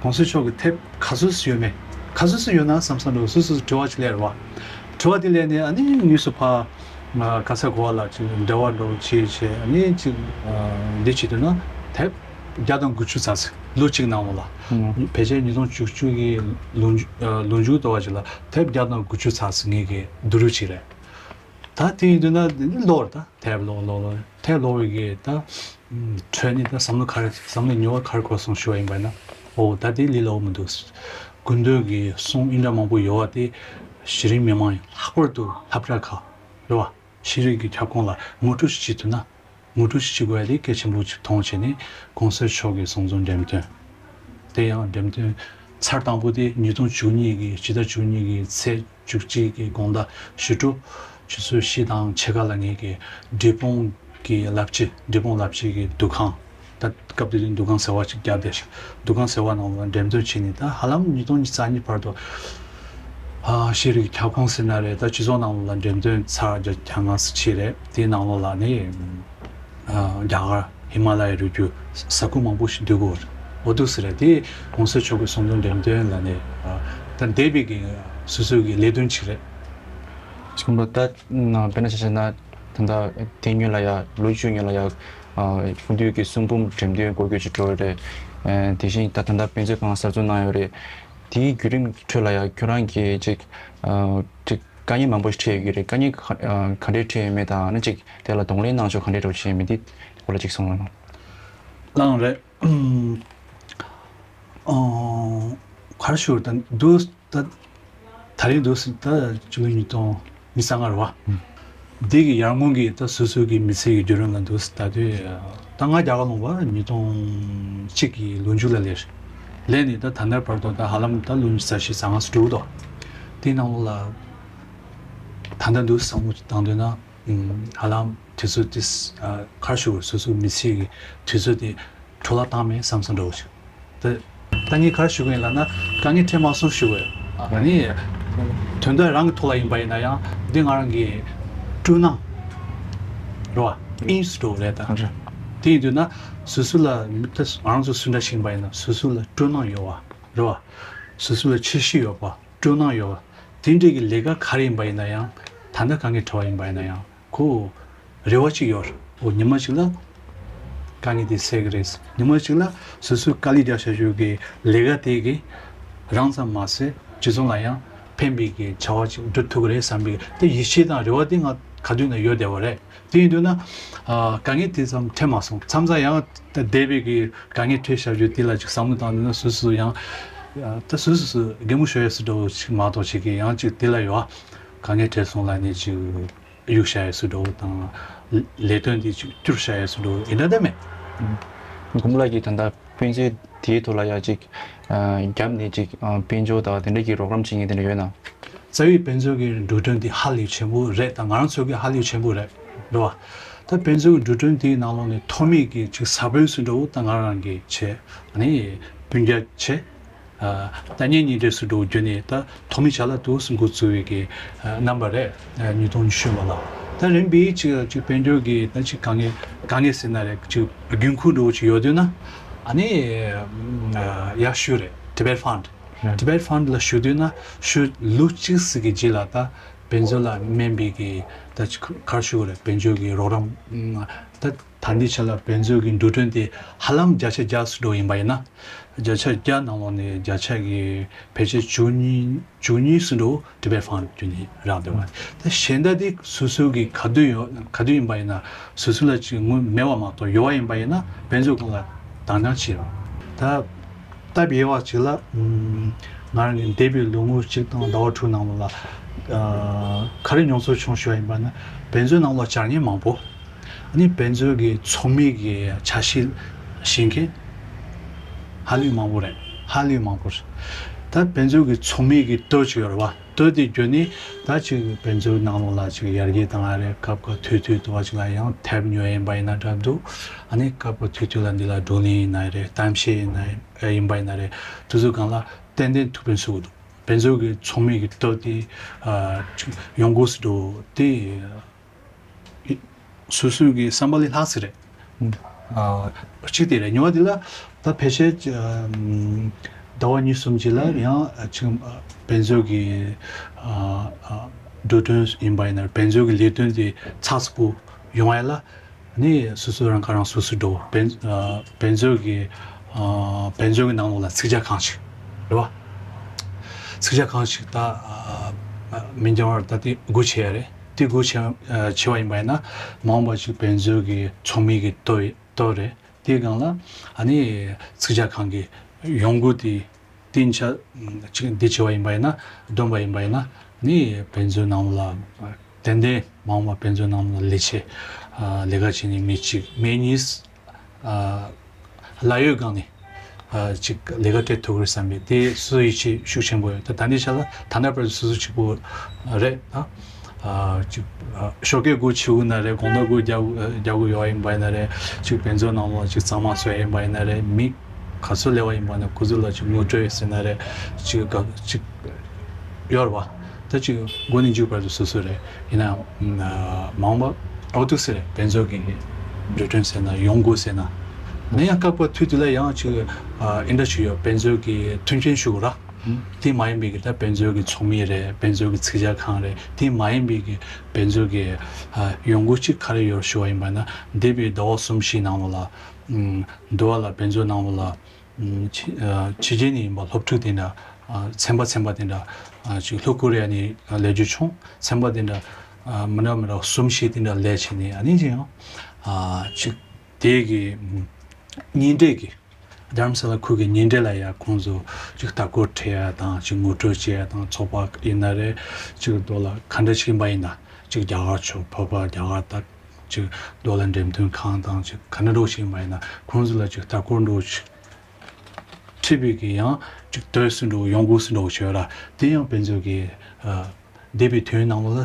གོང་ས་མཆོག་གི་དེབ་ག་ཚོད་ཙམ་ཡོད་མེད། ག་ཚོད་ཙམ་ཡོད་ན་བསམ་བསམ་འདྲ་བོ་སོ་སོ་དྲི་བ་ཅིག་སླེབས་རེད་བ། དྲི་བ་དེ་སླེབས་ནས་ཨ་ནི་དངོས་སུ་ཕ་ག་ས་གོ་བ་ལ་ཅིག་འབྲེལ་བ་འདྲ་བོ་བྱས་བྱས། ཨ་ནི་ཅིག་འདི་བྱེད་དུས་ན་དེབ་བརྒྱ་དང་དགུ་བཅུ་ཙམ་ཞིག་ལོ་གཅིག་ནང་ལ། ཕལ་ཆེར་ཉིས་སྟོང་བཅུ་གཅིག་གི་ལོ་མཇུག་ལོ་མཇུག་དོ་བ་ཅིག་ལ་དེབ་བརྒྱ་དང་དགུ་བཅུ་ཙམ་ཞིག་ངེད་ཀྱི་བསྡུ་རུབ་བྱས་རེད། ད་དེ་ཡིན་དུས་ན་ཀློག་རེད། ད་དེབ་ཀློག་ཀློག་ཀློག་དེབ་ཀློག་པའི་གི་ད་ཁྲོད་ནས་ད་བསམ་བློ་ག་རེ་བསམ་བློ་མྱོང་བ་ག་རེ་འཁོར་སོང་ཞུ་བ་ཡིན་པ་ན། ཨོ་ད་དེ་ལས་སླ་བོ་མི་འདུག་དགོས་འདོད་ཀྱི་གསུང་འདི་འདྲ་མང་པོ་ཡོད་པ་དེ་གཞི་རིམ་མི་མང་ཡིན་ལྷག་པར་དུ་སློབ་གྲྭ་ཁག་རེད་བ། ཤེས་རིག་གི་ཁྱབ་ཁོངས་ལ་ངོ་སྤྲོད་ཞིག་བྱེད་ཐུབ་ན། ངོ་སྤྲོད་ཞིག་བྱེད་དགོས་ཡ་དེ་གལ་ཆེན་པོ་ཞིག་མཐོང་བྱས་ནས་གོང་ས་མཆོག་གི་གསུང་རྩོམ་འགྲེམས་སྟོན། དེ་ཡང་འགྲེམས་སྟོན་ཚར་དང་པོ་དེ་ཉིས་སྟོང་བཅུ་གཉིས་ཀྱི་ཕྱི་ཟླ་བཅུ་གཉིས་ཀྱི་ཚེས་བཅུ་གཅིག་གི་དགོང་དག་ཞི་ཁྲོ་ཆུ་ཚོད་བཞི་དང་ཕྱེད་ཀ་ལ་ངེད་ཀྱི་འབྲས་སྤུངས་ཀྱི་ལབ་ཕྱི་འབྲས་སྤུངས་ལབ་ཕྱི་གི་འདུ་ཁང་། ད་སྐབས་དེ་དུས་འདུ་ཁང་ཟེར་བ་ཅིག་བརྒྱབ་བསྡད་ཤག་འདུ་ཁང་ཟེར་བ་ནང་ལ་འགྲེམས་སྟོན་བྱས་ནས་ད་ཧ་ལམ་ཉིས་སྟོང་ཉི་ཤུ་རྩ་གཉིས་བར་དུ་ཨ་ཤེས་རིག་ཁྱབ་ཁོངས་ཟེར་ན་རེད། ད་སྤྱི་ཚོགས་ནང་ལ་འགྲེམས་སྟོན་ཚར་བརྒྱ་ལྔ་ཙམ་བྱས་རེད། དེའི་ནང་ལོགས་ལ་ནི་ཨ་རྒྱ་གར་ཧི་མ་ལ་ཡའི་རི་རྒྱུད་ས་ཁུལ་མང་པོ་ཞིག་བསྡུས་དགོས་རེད། འོ་འདུག་སེ་རེད། དེ་གོང་ས་མཆོག་གི་གསུང་རྩོམ་འགྲེམས་སྟོན་ལ་ནི་ཨ་ད་འདས་པའི་གི་སོ་སོའི་གི་ལས་དོན་ཅིག་རེད། ཅིག་ད་དཔེར་ན་ཆ་བཞག་ན་ད་ལྟ་དེ་སྔོན་ལ་ཡ་ལོ་བཅུ་སྔོན་ལ་ཡ་ཨ་སྐུ་མདུན་གྱི་གསུང་འབུམ་འགྲེམས་སྟོན་འགོ་འཁྱོལ་ཅིག་འགྲོ་ཡོད་རེད། ཨ་དེ་བཞིན་ད་ད་ལྟ་དཔེ་མཛོད་ཁང་གསར་འཛུགས་གནང་ཡོད་རེད། དེའི་བརྒྱུད་རིམ་ཁྲོད་ལ་ཡ་ཁྱོད་རང་གིས་ཅིག་ཨ་ཅིག་དཀའ་ངལ་མང་པོ་ཞིག་འཕྲད་ཡོད་ཀྱི་རེད། དཀའ་ངལ་ག་ཨ་ག་འདྲས་འཕྲད་ཡོད་མེད་དང་ཨ་ནི་ཅིག་དེ་ལ་གདོང་ལེན་གནང་ཕྱོགས་ག་འདྲས་འགྲོ་བཞིན་ཡོད་མེད་དེ་སྐོར་ལ་ཅིག་གསུང་རོགས་གནང་། གནང་རེད། ཨ་ག་རེ་ཞུ། ད་འདུག་ད་ད་རེས་འདུག་ད་ཕྱི་ལོ་ཉིས་སྟོང་ཉི་ཤུ་རྩ་ལྔ་རེད་བ། འདི་གི་ཡར་སྔོན་གྱི་ད་སོ་སོ་གི་མི་ཚེ་གི་བརྒྱུད་རིམ་ལ་འདུག་ད་དུས་ད་ང་རྒྱ་གར་ལུང་པ་ཉིས་སྟོང་གཅིག་གི་ལོ་མཇུག་ལ་སླེབས། སླེབས་ནས་ད་ད་ལྟ་བར་དུ་ད་ཧ་ལམ་ད་ལོ་ཉི་ཤུ་རྩ་བཞི་རྩ་ལྔ་ཙམ་འགྲོ་གི་འདུག་དེའི་ནང་ལོགས་ལ་ད་ལྟ་འདུག་བསམ་བློ་བཏང་དུས་ན། ཧ་ལམ་དུས་ཚོད་དེ་ག་རེ་ཞུ། སོ་སོའི་མི་ཚེ་གི་དུས་ཚོད་དེ་འཕྲོ་བརླག་བཏང་མེད་བསམ་བསམ་འདྲ་བོ་ཞིག་ད་ད་ངས་ག་རེ་ཞུ་གི་ཡིན་ལབ་ན་དཀའ་ངལ་འཕྲད་མ་སོང་ཞུ་གི་ཡོད། ཨ་ནི་དོན་དག་རང་གི་ཐོག་ལ་ཡིན་པ་ཡིན་ན་ཡང་འདི་ང་རང་གི་སྤྲོ་སྣང་རེད་བ། དབྱིངས་སུ་འགྲོ་གི་རེད་ད། རེད། དེ་ཡིན་དུས་ན་སོ་སོ་ལ་མི་ད་ང་རང་ཚོ་སུ་འདྲ་ཞིག་ཡིན་པ་ཡིན་ན་སོ་སོ་ལ་སྤྲོ་སྣང་ཡོད་བ་རེད་བ། སོ་སོ་ལ་འཆར་གཞི་ཡོད་པ། སྤྲོ་སྣང་ཡོད་པ། དེ་འདྲའི་གི་ལས་ཀ་ག་རེ་ཡིན་པ་ཡིན་ན་ཡང་། ད་ལྟ་དཀའ་ངལ་འཕྲད་པ་ཡིན་པ་ཡིན་ན་ཡང་ཁོ་རེ་བ་ཅིག་ཡོད་རེད། འོ་ཉི་མ་ཅིག་ལ་དཀའ་ངལ་དེ་སེལ་གི་རེད། ཉི་མ་ཅིག་ལ་སོ་སོའི་དཀའ་ལས་རྒྱག་བྱ་རྒྱུ་གི་ལས་ཀ་དེ་གི་རང་ཙམ་མ་ཟད་སྤྱི་ཚོགས་ལ་ཡང་ཕན་པའི་གི་བྱ་བ་ཅིག་སྒྲུབ་ཐུབ་ཀྱི་རེད་བསམ་པའི་དེ་ཡིད་ཆེས་དང་རེ་བ་དེ་ང་ག་དུས་ན་ཡོད་བསྡད་པ་རེད། དེ་ཡིན་དུས་ན་ཨ་དཀའ་ངལ་དེ་ཙམ་འཕྲད་མ་སོང་། མཚམས་མཚམས་ཡང་ད་འདས་པའི་གི་དཀའ་ངལ་འཕྲད་བཞག་རྒྱུ་དེ་ལ་ཅིག་བསམ་བློ་བཏང་ནས་ན་སོ་སོ་ཡང་ཨ་ད་སོ་སོ་སོ་གད་མོ་ཤོར་ཡས་སུ་འགྲོ་ཞིག་མ་གཏོགས་ཅིག་གི་ཡང་ཅིག་དེ་ལ་ཡོད་ཨ། དཀའ་ངལ་འཕྲད་སོང་ལབ་ནས་ཅིག་གཡུག་བཞག་ཡས་སུ་འགྲོ་དང་ལས་དོན་དེ་ཅིག་བསྐྱུར་བཞག་ཡས་སུ་འགྲོ་ཡིན་ན་ད་མེད། གོང་ལ་གི་ད་ལྟ་དཔེ་མཛོད་དེའི་ཐོག་ལ་ཡ་ཅིག་ཨ་རྒྱབ་ནས་ཅིག་ཨ་དཔལ་འབྱོར་དང་དེ་འདྲ་གི་རོགས་རམ་བྱེད་མཁན་དེ་འདྲ་ཡོད་ན། རྩ་བའི་དཔེ་མཛོད་ཀྱི་འགྲོ་གྲོན་འདི་ཧ་ལས་ཆེན་པོ་རེད། ད་ང་རང་ཚོ་གི་ཧ་ལས་ཆེན་པོ་རེད་རེད་བ། ད་དཔེ་མཛོད་ཀྱི་འགྲོ་གྲོན་དེའི་ནང་ལོགས་ནས་ཐོག་མའི་གི་ཅིག་ས་བོན་སུ་འགྲོ་ད་ང་རང་གི་བྱས་ཨ་ནི་སྤུན་ཀྱག་བྱས་ཨ་ད་གཉེན་ཉེ་འབྲེལ་སུ་འགྲོ་བརྒྱུད་ནས་ད་ཐོག་མའི་ཆ་ལ་དུ་སུ་འགོ་བཙུགས་པའི་གི་ཨ་རྣམ་པ་རེད། ཨ་ཉིས་སྟོང་ཉི་ཤུ་མ་ལ་ད་རིམ་པས་ཅིག་ཅིག་དཔལ་འབྱོར་གི་ད་ཅིག་དཀའ་ངལ་དཀའ་ངལ་ཟེར་ན་རེད། ཅིག་རྒྱུན་མཁོ་འགྲོ་ཅིག་ཡོད་དུས་ན་ཨ་ནི་ཨ་ཡར་ཞུ་རེད། Tibet Fund། Tibet Fund ལ་ཞུ་དུས་ན་ཞུ་ལོ་གཅིག་ཙམ་གྱི་རྗེས་ལ་ད་དཔེ་མཛོད་ལ་སྨན་པའི་གི་ད་ཅིག་ག་རེ་ཞུ་དགོས་རེད། དཔལ་འབྱོར་གྱི་རོགས་རམ་ད་ད་ལྟའི་ཆ་ལ་དཔེ་མཛོད་ཀྱི་འགྲོ་གྲོན་དེ་ཧ་ལམ་བརྒྱ་ཆ་བརྒྱ་སུ་འགྲོ་ཡིན་པ་ཡིན་ན་བརྒྱ་ཆ་བརྒྱ་ནང་ལོགས་ནས་བརྒྱ་ཆ་གི་ཕལ་ཆེར་བཅུ་གཉིས་བཅུ་གཉིས་སུ་འགྲོ་Tibet Fund བརྒྱུད་ནས་རག་འདོད་པ། ད་གཞན་དག་དེ་སོ་སོ་གི་ག་དུས་ཡོད་ག་དུས་ཡིན་པ་ཡིན་ན་སོ་སོ་ལ་ཅིག་དངུལ་མེད་པ་མ་གཏོགས་ཡོད་པ་ཡིན་པ་ཡིན་ན་དཔེ་མཛོད་ཁང་ལ་དྭངས་སྙིང་ཆེ་རེད། ད་སྟབས་ཡག་པ་ཅིག་ལ་ང་རང་གི་འདས་པའི་ལོ་ངོ་གཅིག་དང་ཟླ་བ་དྲུག་ནང་ལ་ག་རེ་མྱོང་ཚོར་བྱུང་ཞུ་བ་ཡིན་པ་ན་དཔེ་མཛོད་ནང་ལ་བཅར་མཁན་མང་པོ། ཨ་ནི་དཔེ་མཛོད་ཀྱི་ཚོགས་མི་གི་ཆ་ཤས་ཤེས་མཁན་ཧ་ལས་མང་པོ་རེད། ཧ་ལས་མང་པོ་རེད། ད་དཔེ་མཛོད་ཀྱི་ཚོགས་མི་གི་དོད་ཅིག་ཡོད་རེད་བ། དོད་དེ་བརྒྱུད་ནས་ད་ཅིག་དཔེ་མཛོད་ནང་ལོགས་ལ་ཅིག་ཡར་རྒྱས་བཏང་ཡ་རེད། སྐབས་སྐབས་དུས་དུས་དུ་བ་ཅིག་ལ་ཡང་དེབ་ཉོ་ཡ་ཡིན་པ་ཡིན་ན་འདྲ་འདུག་ཨ་ནི་སྐབས་སྐབས་དུས་དུས་ལ་འདི་ལ་བགྲོ་གླེང་ཡིན་ན་རེད། གཏམ་བཤད་ཡིན་ན་ཡིན་པ་ཡིན་ན་རེད། དུས་ཚོད་གང་ལ་ཏན་ཏན་ཐུགས་ཕན་གསོས་ཀྱི་འདུག་དཔེ་མཛོད་ཀྱི་ཚོགས་མི་གི་དོད་དེ་ཨ་ཅིག་ཡོང་སྒོ་སུ་འགྲོ་དེ། སོ་སོའི་གི་བསམ་པ་ལས་ལྷག་ཟེར་རེད། ཨ་གཅིག་དེ་རེད། གཉིས་པ་དེ་ལ་ད་ཕལ་ཆེར་ཨམ་ཟླ་བ་གཉིས་གསུམ་ཅིག་ལ་ཡང་ཨ་ཅིག་ཨ་དཔེ་མཛོད་ཀྱི་ཨ་ཨ་འགྲོ་གྲོན་ཡིན་པ་ཡིན་ན་རེད། དཔེ་མཛོད་ཀྱི་ལས་དོན་དེ་ཚགས་ཚུད་པོ་ཡོང་བ་ཡིན་ལ། ནི་སོ་སོ་རང་ཁ་རང་སོ་སོ་འགྲོ་དཔེ་ཨ་དཔེ་མཛོད་ཀྱི་ཨ་དཔེ་མཛོད་ཀྱི་ནང་ལོགས་ལ་ཚིག་ཇ་ཁང་ཞིག་རེད་བ། ཚིག་ཇ་ཁང་ཞིག་ད་ཨ་མི་འགྱངས་བར་ད་དེ་སྒོ་ཕྱེ་ཡ་རེད། དེ་སྒོ་ཕྱེ་ཨ་ཕྱེ་བ་ཡིན་པ་ཡིན་ན་མ་འོངས་པ་ཞིག་དཔེ་མཛོད་ཀྱི་ཚོགས་མི་གི་དོད་དོད་རེད། དེའི་སྒང་ལ་ཨ་ནི་ཚིག་ཇ་ཁང་གི་ཡོང་སྒོ་དེ་བསྟན་ཆ་ཅིག་འདི་བྱས་པ་ཡིན་པ་ཡིན་ན། བསྡོམས་པ་ཡིན་པ་ཡིན་ན་ནི་དཔེ་མཛོད་ནང་ལ་ཏན་ཏན་མ་འོངས་པ་དཔེ་མཛོད་ནང་ལ་ལས་བྱེད་ཨ་ལས་ཀ་བྱེད་མཁན་མི་གཅིག་མི་གཉིས་ཨ་ལག་ཡོད་སྒང་ནས་ཨ་ཅིག་ལས་ཀ་སྤྲད་ཐུབ་ཀྱི་རེད་བསམ་པའི་དེ་སོ་སོའི་ཡིད་ཆེས་ཤུགས་ཆེན་པོ་ཡོད། ད་ད་ནི་ཆ་ལ་ད་ལྟ་བར་དུ་སོ་སོ་གཅིག་པོ་རེད་ད། ཨ་ཅིག་ཨ་ཞོགས་ཀས་སྒོ་ཕྱེ་དགོས་ན་རེད། དགོང་དག་སྒོ་རྒྱག་རྒྱག་དགོས་ཡོད་ཡིན་པ་ཡིན་ན་རེད། ཅིག་དཔེ་མཛོད་ནང་ལ་ཅིག་གཙང་མ་བཟོ་ཡ་ཡིན་པ་ཡིན་ན་རེད། མི་ག་ཚོད་སླེབས་པ་ཡིན་པ་ན་ཁོ་ཚོ་ལ་ཅིག་ངོ་སྤྲོད་ཟེར་ན་རེད། ཅིག་ག་ཅིག་ཡོད་རེད་བ། ད་ཅིག་མགོ་ནས་མཇུག་བར་དུ་སོ་སོ་རེད། ཡིན་ན་མ་འོངས་པ་ཨོ་ཏུ་ཟེར་རེད། དཔེ་མཛོད་ཀྱི་འགྲོ་གྲོན་ཟེར་ན་ཡོང་སྒོ་ཟེར་ན། ནས་ཡང་སྐབས་སྐབས་དུས་དུས་ལ་ཡང་ཅིག་ཨ་ཨིན་ཌ་ཞུ་ཡོད། དཔེ་མཛོད་ཀྱི་མཐུན་རྐྱེན་ཞུ་དགོས་ར། དེ་མ་ཡིན་པའི་གི་ད་དཔེ་མཛོད་ཀྱི་ཚོགས་མི་རེད། དཔེ་མཛོད་ཀྱི་ཚིག་ཇ་ཁང་རེད། དེ་མ་ཡིན་པའི་གི་དཔེ་མཛོད་ཀྱི་ཨ་ཡོང་སྒོ་གཅིག་ག་རེ་ཡོད་ཞུ་བ་ཡིན་པ་ན། འདས་པའི་ཟླ་བ་གསུམ་བཞི་ནང་ལོགས་ལ་ཨམ་འདུལ་བ་ལ་དཔེ་མཛོད་ནང་ལོགས་ལ་ཨམ་ཕྱི་ཨ་ཕྱི་རྒྱལ་ནས་ཡིན་པ་སློབ་ཕྲུག་དེ་འདྲ་ཨ་ཚན་པ་ཚན་པ་དེ་འདྲ་ཨ་ཅིག་ལྷོ་ཀོ་རི་ཡ་ནས་ཨ་སླེབས་རྒྱུ་བྱུང་། ཚན་པ་དེ་འདྲ་ཨ་མི་འདྲ་མི་འདྲ་གསུམ་བཞི་དེ་འདྲ་སླེབས་བྱས་ནས་ཨ་ནི་ཅི་ཡང་ཨ་ཅིག་དེ་གི་ཨམ་ཉིན་རེ་གི་རྡ་རམ་ས་ལ་ཁུལ་གྱི་ཉིན་རེ་ལ་ཡ་ཁོང་ཚོ་ཅིག་ལྟ་སྐོར་ཁྲིད་ཡ་དང་། ཅིག་ངོ་སྤྲོད་བྱེད་ཡ་དང་། ཚོགས་པ་ཡིན་ན་རེད། ཅིག་རྡོ་ལ་ག་འདྲ་ཞིག་ཡིན་པ་ཡིན་ན། ཅིག་རྒྱ་གར་ཕྱོགས་བོད་པ་རྒྱ་གར་དག་ཅིག་རྡོ་ལ་འགྲེམས་སྟོན་ཁང་དང་། ཅིག་ག་འདྲ་འདྲ་ཞིག་ཡིན་པ་ཡིན་ན་ཁོང་ཚོ་ལ་ཅིག་ལྟ་སྐོར་འདྲ་ཞིག་ཁྲིད་པའི་གི་ཡང་ཅིག་དོད་སུ་འགྲོ་ཡོང་སྒོ་སུ་འགྲོ་བྱོས་ར། དེ་ཡང་དཔེ་མཛོད་ཀྱི་ཨ་འདས་པའི་དུས་ནང་ལ་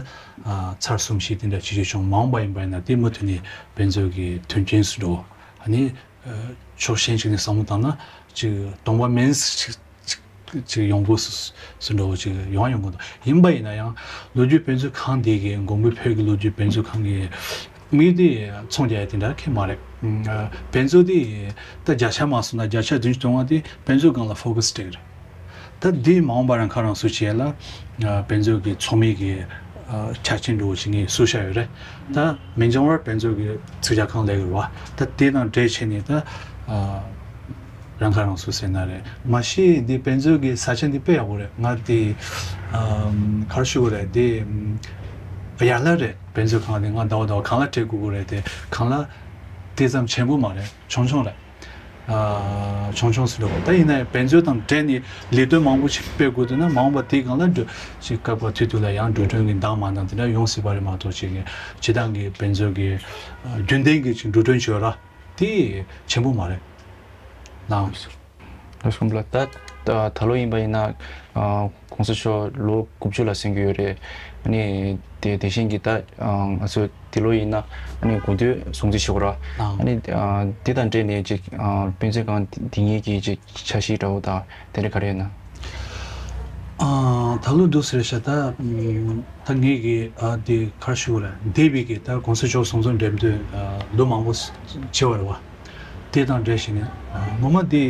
ཨ་ཚར་གསུམ་བཞི་དེ་འདྲ་ཅིག་ཅིག་བྱུང་། མ་འོངས་པ་ཡིན་པ་ཡིན་ན་དེ་མུ་མཐུད་ནས་དཔེ་མཛོད་ཀྱི་མཐུན་རྐྱེན་སུ་འགྲོ། ཨ་ནི་ཕྱོགས་གཞན་ཞིག་ནས་བསམ་བློ་བཏང་ན་ཅིག་སྟོང་པ་མིན་ཞིག་ཅིག་ཅིག་ཡོང་སྒོ་སུ་སུ་འགྲོ་ཅིག་ཡོང་ཡོང་གི་འདུག་ཡིན་པ་ཡིན་ན་ཡང་ལོ་རྒྱུས་དཔེ་མཛོད་ཁང་དེ་གི་མགོན་པོ་བོད་ཀྱི་ལོ་རྒྱུས་དཔེ་མཛོད་ཁང་གི་མི་དེ་ཚོང་རྒྱག་ཡ་དེ་འདྲ་ཁེ་མ་རེད། ཨ་དཔེ་མཛོད་དེ་ད་བརྒྱ་ཆ་མ་སོང་ན་བརྒྱ་ཆ་བདུན་ཅུ་དོན་ལྔ་དེ་དཔེ་མཛོད་སྒང་ལ་ཕོ་ཀ་སི་སྤྲད་ཀྱི་རེད། ད་འདི་མ་འོངས་པ་རང་ཁ་རང་གསོ་བྱེད་ལ་ཨ་དཔེ་མཛོད་ཀྱི་ཚོགས་མི་གི་ཨ་ཆ་རྐྱེན་འདྲ་བོ་ཞིག་ངས་བཟོས་བཞག་ཡོད་རེད། ད་མི་འགྱངས་བར་དཔེ་མཛོད་ཀྱི་ཚིག་ཇ་ཁང་ལས་ཀྱི་རེད་བ། ད་དེ་དང་འབྲེལ་བྱས་ནས་ད་ཨ་རང་ཁ་རང་གསོ་ཟེར་ན་རེད། མ་གཞི་འདི་དཔེ་མཛོད་ཀྱི་ས་ཆ་འདི་དཔེ་ཡག་པོ་རེད། ང་འདི་ཨ་ག་རེ་ཞུ་དགོས་རེད། འདི་ཨ་ཡར་ལ་རེད། དཔེ་མཛོད་ཁང་འདི་ང་ཟླ་བ་ཟླ་བ་གང་ལ་སྤྲད་དགོས་ཀྱི་རེད། དེ་གང་ལ་དེ་ཙམ་ཆེན་པོ་མ་རེད། ཆུང་ཆུང་རེད། ཨ་ཆུང་ཆུང་ཟེར་འགྲོ་གི། ད་ཡིན་ན་ཡང་དཔེ་མཛོད་དང་འབྲེལ་ནས་ལས་དོན་མང་པོ་ཞིག་སྤེལ་དགོས་འདུག་ན་མ་འོངས་པ་དེའི་སྒང་ལ་འགྲོ་ཞིག་སྐབས་སྐབས་དུས་དུས་ལ་ཡང་འགྲོ་གྲོན་གྱི་འདང་མ་འདང་དེ་འདྲ་ཡོང་སྲིད་པ་རེད་མ་གཏོགས་ཅིག་གི་སྤྱི་བཏང་གི་དཔེ་མཛོད་ཀྱི་ཨ་རྒྱུན་ལྡན་གྱི་ཅིག་འགྲོ་གྲོན་བྱོས་ར་དེ་ཆེན་པོ་མ་རེད། ལགས་སོ། ལགས་སོ། ད་ད་ད་ལོ་ཡིན་པ་ཡིན་ན་ཨ་གོང་ས་མཆོག་ལོ་དགུ་བཅུ་ལ་སོན་གྱི་ཡོད་རེད། ཨ་ནི་དེ་དེ་བཞིན་གྱི་ད་ཨ་ང་ཚོ་འདི་ལོ་ཡིན་ན་ཨ་ནི་དགུང་སྟོན་སྲུང་བརྩི་ཞུ་དགོས་ར། ཨང་། ཨ་ནི་ཨ་འདི་དང་འབྲེལ་ནས་ཅིག་ཨ་དཔེ་མཛོད་ཁང་འདི་ངེད་ཀྱི་ཅིག་འཆར་གཞི་འདྲ་བོ་དང་དེ་འདྲ་ག་རེ་ཡོད་ན། ཨ་ད་ལོ་འདུག་ཟེར་ཤག་ད་ཨམ་ད་ངེད་ཀྱི་ཨ་དེ་ག་རེ་ཞུ་དགོས་རེད། འདས་པའི་གི་ད་གོང་ས་མཆོག་གསུང་རྩོམ་འགྲེམས་སྟོན་ཨ་ལོ་མང་པོ་བྱས་པ་རེད་བ། དེ་དང་འབྲེལ་བྱས་ནས་ངོ་མ་དེ་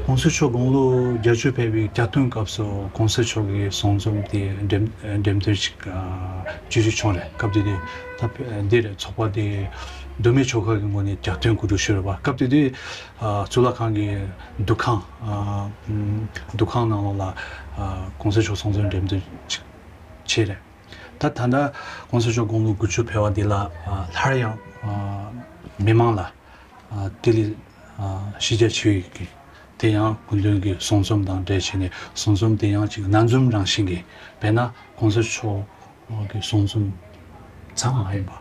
གོང་ས་མཆོག་དགུང་ལོ་བརྒྱད་ཅུ་ཕེབས་པའི་གྱ་སྟོན་སྐབས་སུ་གོང་ས་མཆོག་གི་གསུང་རྩོམ་དེ་འགྲེམས་འགྲེམས་སྟོན་ཞིག་བྱེད་རྒྱུ་བྱུང་རེད། སྐབས་དེ་དུས་ད་འདི་རེད། ཚོགས་པ་དེ་མདོ་སྨད་ཆོལ་ཁ་གི་ངོས་ནས་གྱ་སྟོན་གོ་སྒྲིག་ཞུས་རེད་བ། སྐབས་དེ་དུས་གཙུག་ལག་ཁང་གི་འདུ་ཁང་འདུ་ཁང་ནང་ལོགས་ལ་གོང་ས་མཆོག་གསུང་རྩོམ་འགྲེམས་སྟོན་ཞིག་བྱས་རེད། ད་ད་ལྟ་གོང་ས་མཆོག་དགུང་ལོ་དགུ་བཅུ་ཕེབས་པ་འདི་ལ་ཨ་སླར་ཡང་ཨ་མི་མང་ལ་ཨ་ལྡི་ལི་ཨ་གཞིས་རྒྱ་ཆེ་བའི་གི་དེ་ཡང་སྐུ་མདུན་གྱི་གསུང་རྩོམ་དང་འབྲེལ་བྱས་ནས་གསུང་རྩོམ་དེ་ཡང་ཅིག་སྣ་འཛོམས་རང་བཞིན་གྱི་དཔེར་ན་གོང་ས་མཆོག་གི་གསུང་རྩོམ་ཙམ་མ་ཡིན་པ་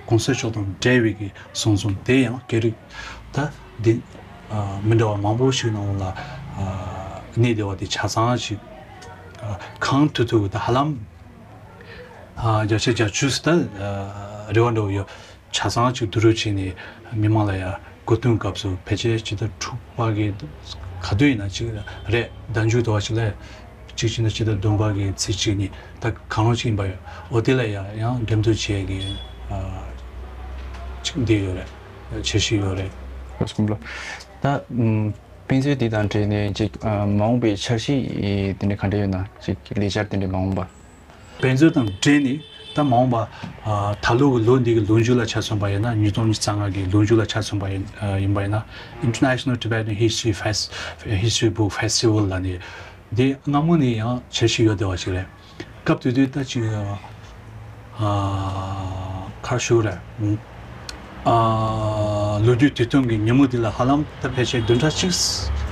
གོང་ས་མཆོག་དང་འབྲེལ་བའི་གི་གསུང་རྩོམ་དེ་ཡང་སྐད་རིགས་ད་འདི་ཨ་མི་འདྲ་བ་མང་པོ་ཞིག་ནང་ལ་ཨ་ གནས་བདེ་བ་དེ་ཆ་ཚང་ཞིག་གང་ཐུབ་ཐུབ་ད་ཧ་ལམ་བརྒྱ་ཆ་བརྒྱད་ཅུ་ད་རེ་བ་འདྲ་བོ་ཡོད། ཆ་ཚང་ཅིག་བསྡུ་རུབ་བྱས་ནས་མི་མང་ལ་ཡང་གོ་སྟོན་སྐབས་སུ་ཕལ་ཆེར་ཕྱི་ཟླ་དྲུག་པ་གི་ག་དུས་ཡིན་ན་ཅིག་རེད། ཟླ་མཇུག་དུ་བ་ཞིག་ལ་ཅིག་བྱས་ན་ཕྱི་ཟླ་བདུན་པ་གི་ཚེས་གཅིག་ཉིན་ད་གང་རུང་ཅིག་ཡིན་པ་ཡོད། འོ་དེ་ལ་ཡང་ཡང་འགྲེམས་སྟོན་བྱེད་ཀྱི་ཅིག་འདི་ཡོད་རེད། འཆར་གཞི་ཡོད་རེད། ཨ་སྐུ་ལ་ད་དཔེ་མཛོད་འདི་དང་འབྲེལ་ནས་ཅིག་མ་འོངས་པའི་འཆར་གཞི་དེ་འདྲ་ག་འདྲ་ཡོད་ན། ཅིག་ལས་འཆར་དེ་འདྲ་མ་འོངས་པ། དཔེ་མཛོད་དང་འབྲེལ་ནས་ད་མ་འོངས་པ་ཨ་ད་ལོ་གི་ལོ་འདི་གི་ལོ་མཇུག་ལ་ཆ་མཚོན་པ་ཡིན་ན། ཉིས་སྟོང་ཉི་ཤུ་རྩ་ལྔ་གི་ལོ་མཇུག་ལ་ཆ་མཚོན་པ་ཡིན་ཨ་ཡིན་པ་ཡིན་ན། International Tibetan History Fest- History Book Festival ལ་ནི་འདི་སྔ་མོ་ནས་ཡང་འཆར་གཞི་ཡོད་བསྡད་པ་ཞིག་རེད། སྐབས་དེ་དུས་ད་ཅིག་ཨ་ག་རེ་ཞུ་དགོས་རེད། ཨ་ལོ་རྒྱུས་དུས་སྟོན་གྱི་ཉིན་མོ་འདི་ལ་ཧ་ལམ་ད་ཕལ་ཆེར་བདུན་ཕྲག་གཅིག་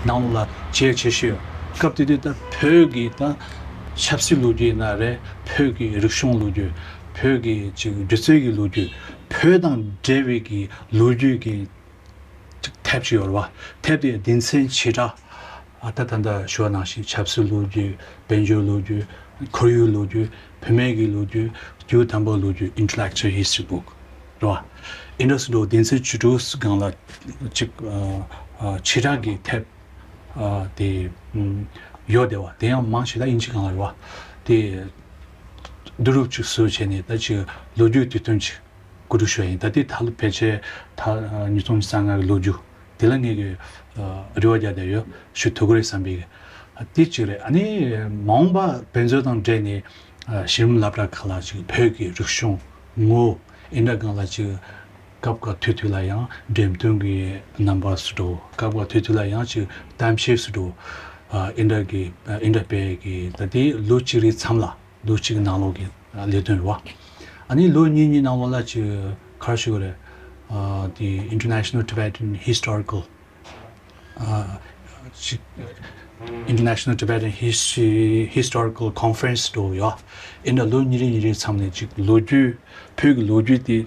ནང་ལ་བྱེད་བྱེད་ཤེས་ཡོད། སྐབས་དེ་དུས་ད་བོད་ཀྱི་ད་ཆབ་སྲིད་ལོ་རྒྱུས་ཡིན་ན་རེད། བོད་ཀྱི་རིག་གཞུང་ལོ་རྒྱུས། བོད་ཀྱི་ཅིག་སྒྱུ་རྩལ་གྱི་ལོ་རྒྱུས། བོད་དང་འབྲེལ་བའི་གི་ལོ་རྒྱུས་ཀྱི་ཅིག་དེབ་ཅིག་ཡོད་རེད་བ། དེབ་དེ་སྡེ་ཚན་བྱེ་བྲག་ཨ་ད་ད་ལྟ་ཞུ་བ་ནང་བཞིན་ཆབ་སྲིད་ལོ་རྒྱུས། དཔལ་འབྱོར་ལོ་རྒྱུས། ཁོར་ཡུག་ལོ་རྒྱུས། བུད་མེད་ཀྱི་ལོ་རྒྱུས། དུས་དམ་པའི་ལོ་རྒྱུས། Intellectual History Book རེད་བ། ཨིན་ཌ་སི་འགྲོ་སྡེ་ཚན་བཅུ་དྲུག་སྒང་ལ་ཅིག་ཨ་ཨ་བྱེ་བྲག་གི་དེབ་ཨ་དེ་ཡོད་བསྡད་པ་དེ་ཡང་མང་ཆེ་ད་དབྱིན་ཇི་སྒང་ལ་རེད་བ། དེ་བསྡུ་རུབ་ཅིག་བཟོས་བྱས་ནས་ད་ཅིག་ལོ་རྒྱུས་དུས་སྟོན་ཅིག་བཀོད་སྒྲིག་ཞུ་ཡ་ཡིན། ད་དེ་ད་ལོ་ཕལ་ཆེར་ད་ཨ་ཉིས་སྟོང་ཉི་ཤུ་རྩ་ལྔ་གི་ལོ་རྒྱུས་དེ་ལ་ངས་ཀྱི་ཨ་རེ་བ་རྒྱག་བསྡད་ཡོད། ཞུ་ཐུབ་ཀྱི་རེད་བསམ་པའི་ཨ་དེ་གཅིག་རེད། ཨ་ནི་མ་འོངས་པ་དཔེ་མཛོད་དང་འབྲེལ་ནས་ཨ་གཞི་རིམ་སློབ་གྲྭ་ཁག་ལ་ཅིག་བོད་ཀྱི་རིག་གཞུང་ངོ་བོ་ཨིན་ཌ་སྒང་ལ་ཅིག་སྐབས་འགའ་དུས་དུས་ལ་ཡང་འགྲེམས་སྟོན་གྱི་རྣམ་པ་སུ་འགྲོ། སྐབས་འགའ་དུས་དུས་ལ་ཡང་ཅིག་གཏམ་བཤད་སུ་འགྲོ། ཨ་ཨིན་ཌ་གི་ཨ་ཨིན་ཌ་པའི་གི་ད་དེ་ལོ་གཅིག་རེའི་མཚམས་ལ་ལོ་གཅིག་ནང་ལོགས་ཀྱི་ལས་དོན་རེད་བ། ཨ་ནི་ལོ་གཉིས་གཉིས་ནང་ལོགས་ལ་ཅིག་ག་རེ་ཞུ་དགོས་རེད། ཨ་དེ་International Tibetan Historical ཨ་ཅིག International Tibetan History Historical Conference འགྲོ་ཡོད། ཨིན་ཌ་ལོ་གཉིས་རེ་གཉིས་རེའི་མཚམས་ནས་ཅིག་ལོ་རྒྱུས་བོད་ཀྱི་ལོ་རྒྱུས་དེ་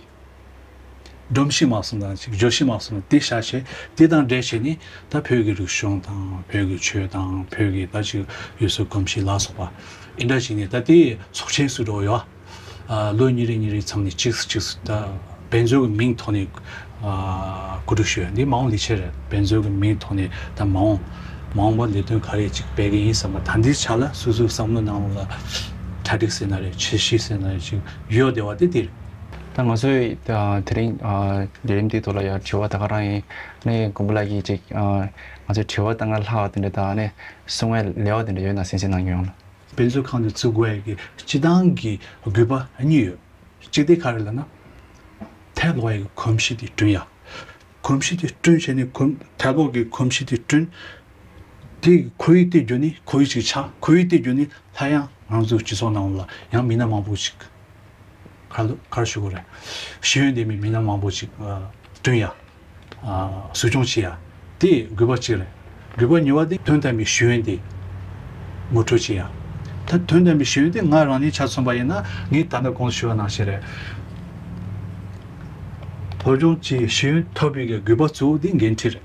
སྒྲོམ་གཞི་མ་སོང་དང་ཅིག་བརྗོད་གཞི་མ་སོང་དེ་བཞག་བྱས། དེ་དང་འབྲེལ་བྱས་ནས་ད་བོད་ཀྱི་རིག་གཞུང་དང་བོད་ཀྱི་ཆོས་དང་བོད་ཀྱི་ད་ཅིག་ཡུལ་སྲོལ་གོམས་གཤིས་ལ་སོགས་པ་ཨིན་ཌ་བྱས་ནས་ད་དེ་ཚོགས་ཆེན་སུ་འགྲོ་ཡོད། ཨ་ལོ་གཉིས་རེ་གཉིས་རེའི་མཚམས་ནས་གཅིག་སུ་གཅིག་སུ་ད་དཔེ་མཛོད་ཀྱི་མིང་ཐོག་ནས་ཨ་བཀོད་སྒྲིག་ཞུ་ཡ་འདི་མ་འོངས་ལས་འཆར་རེད། དཔེ་མཛོད་ཀྱི་མིང་ཐོག་ནས་ད་མ་འོངས་མ་འོངས་པ་ལས་དོན་ག་རེ་ཅིག་སྤེལ་གི་ཡིན་བསམ་པ་ད་འདིའི་ཆ་ལ་སོ་སོའི་བསམ་བློ་ནང་ལ་གྲ་སྒྲིག་ཟེར་ན་རེད། འཆར་གཞི་ཟེར་ན་རེད། ཅིག་ཡོད་བསྡད་པ་དེ་འདི་རེད། ད་ང་ཚོས་ད་དེ་རིང་ཨ་ལས་རིམ་འདིའི་ཐོག་ལ་ཡང་དྲི་བ་ད་ག་རང་ཡིན་ནས་མགོན་པོ་ལགས་ཀྱིས་ཅིག་ཨ་ང་ཚོའི་དྲི་བ་ད་ང་ལྷག་དེ་འདྲ་ད་ནས་གསུང་བའི་ལེའུ་དེ་འདྲ་ཡོད་ན་གསན་གཟིགས་གནང་རྒྱུ་ཡོང་ལ། དཔེ་མཛོད་ཁང་དེ་བཙུགས་དགོས་ཡ་གི་སྤྱི་བཏང་གི་དགོས་པ་གཉིས་ཡོད། གཅིག་དེ་ག་རེ་ལབ་ན། དེབ་ཀློག་ཡ་གི་གོམས་གཤིས་དེ་བསྐྲུན་ཡ། གོམས་གཤིས་དེ་བསྐྲུན་བྱས་ནས་གོམས་དེབ་ཀློག་གི་གོམས་གཤིས་དེ་བསྐྲུན། དེ་ཁོར་ཡུག་དེ་བརྒྱུད་ནས་ཁོར་ཡུག་ཅིག་ཆགས། ཁོར་ཡུག་དེ་བརྒྱུད་ནས་སླར་ཡང་ང་ཚོ་སྤྱི་ཚོགས་ནང་ལ་ཡང་མི་སྣ་མང་པོ་ཞིག་ག་ལ་ག་རེ་ཞུ་དགོས་རེད། ཤེས་ཡོན་ལྡན་པའི་མི་སྣ་མང་པོ་ཞིག་ཨ་བསྐྲུན་ཡ། ཨ་གསོ་སྐྱོང་བྱེད་ཡ། དེ་དགོས་པ་གཅིག་རེད། དགོས་པ་གཉིས་པ་དེ་དོན་དམ་པའི་ཤེས་ཡོན་དེ་ངོ་སྤྲོད་བྱེད་ཡ། ད་དོན་དམ་པའི་ཤེས་ཡོན་དེ་ང་རང་ཉིད་ཆ་མཚོན་པ་ཡིན་ན། ངས་ད་ལྟ་གོང་དུ་ཞུས་པ་ནང་བཞིན་རེད། སློབ་སྦྱོང་བྱས་ཤེས་ཡོན་ཐོབ་པའི་གི་དགོས་པ་གཙོ་བོ་དེ་འགན་འཁྲི་རེད།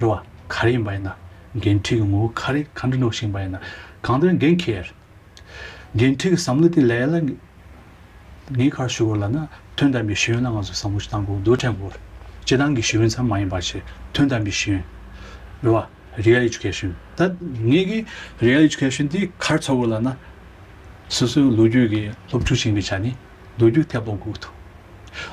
རེད་བ། ག་རེ་ཡིན་པ་ཡིན་ན། འགན་འཁྲི་གི་ངོ་བོ་ག་རེ་གང་འདྲ་འགྲོ་བཞིན་པ་ཡིན་ན། གང་ལྟར་འགན་འཁྱེར་ཡ་རེད། འགན་འཁྲི་གི་བསམ་བློ་དེ་ལས་ལ་ངས་ག་རེ་ཞུ་དགོས་ལབ་ན། དོན་དམ་པའི་ཤེས་ཡོན་ལ་ང་ཚོས་བསམ་བློ་ཞིག་བཏང་དགོས་འདུག་དྲན་དགོས་རེད། སྤྱིར་བཏང་གི་ཤེས་ཡོན་ཙམ་མ་ཡིན་པ་བྱས་དོན་དམ་པའི་ཤེས་ཡོན་རེད་བ། Real Education། ད་ངེད་ཀྱི་Real Education དེ་ག་རེ་ཚོར་དགོས་ལབ་ན། སོ་སོའི་ལོ་རྒྱུས་ཀྱི་སློབ་ཕྲུག་ཡིན་པའི་ཆ་ནས་ལོ་རྒྱུས་དེབ་ཀློག་དགོས་འདུག་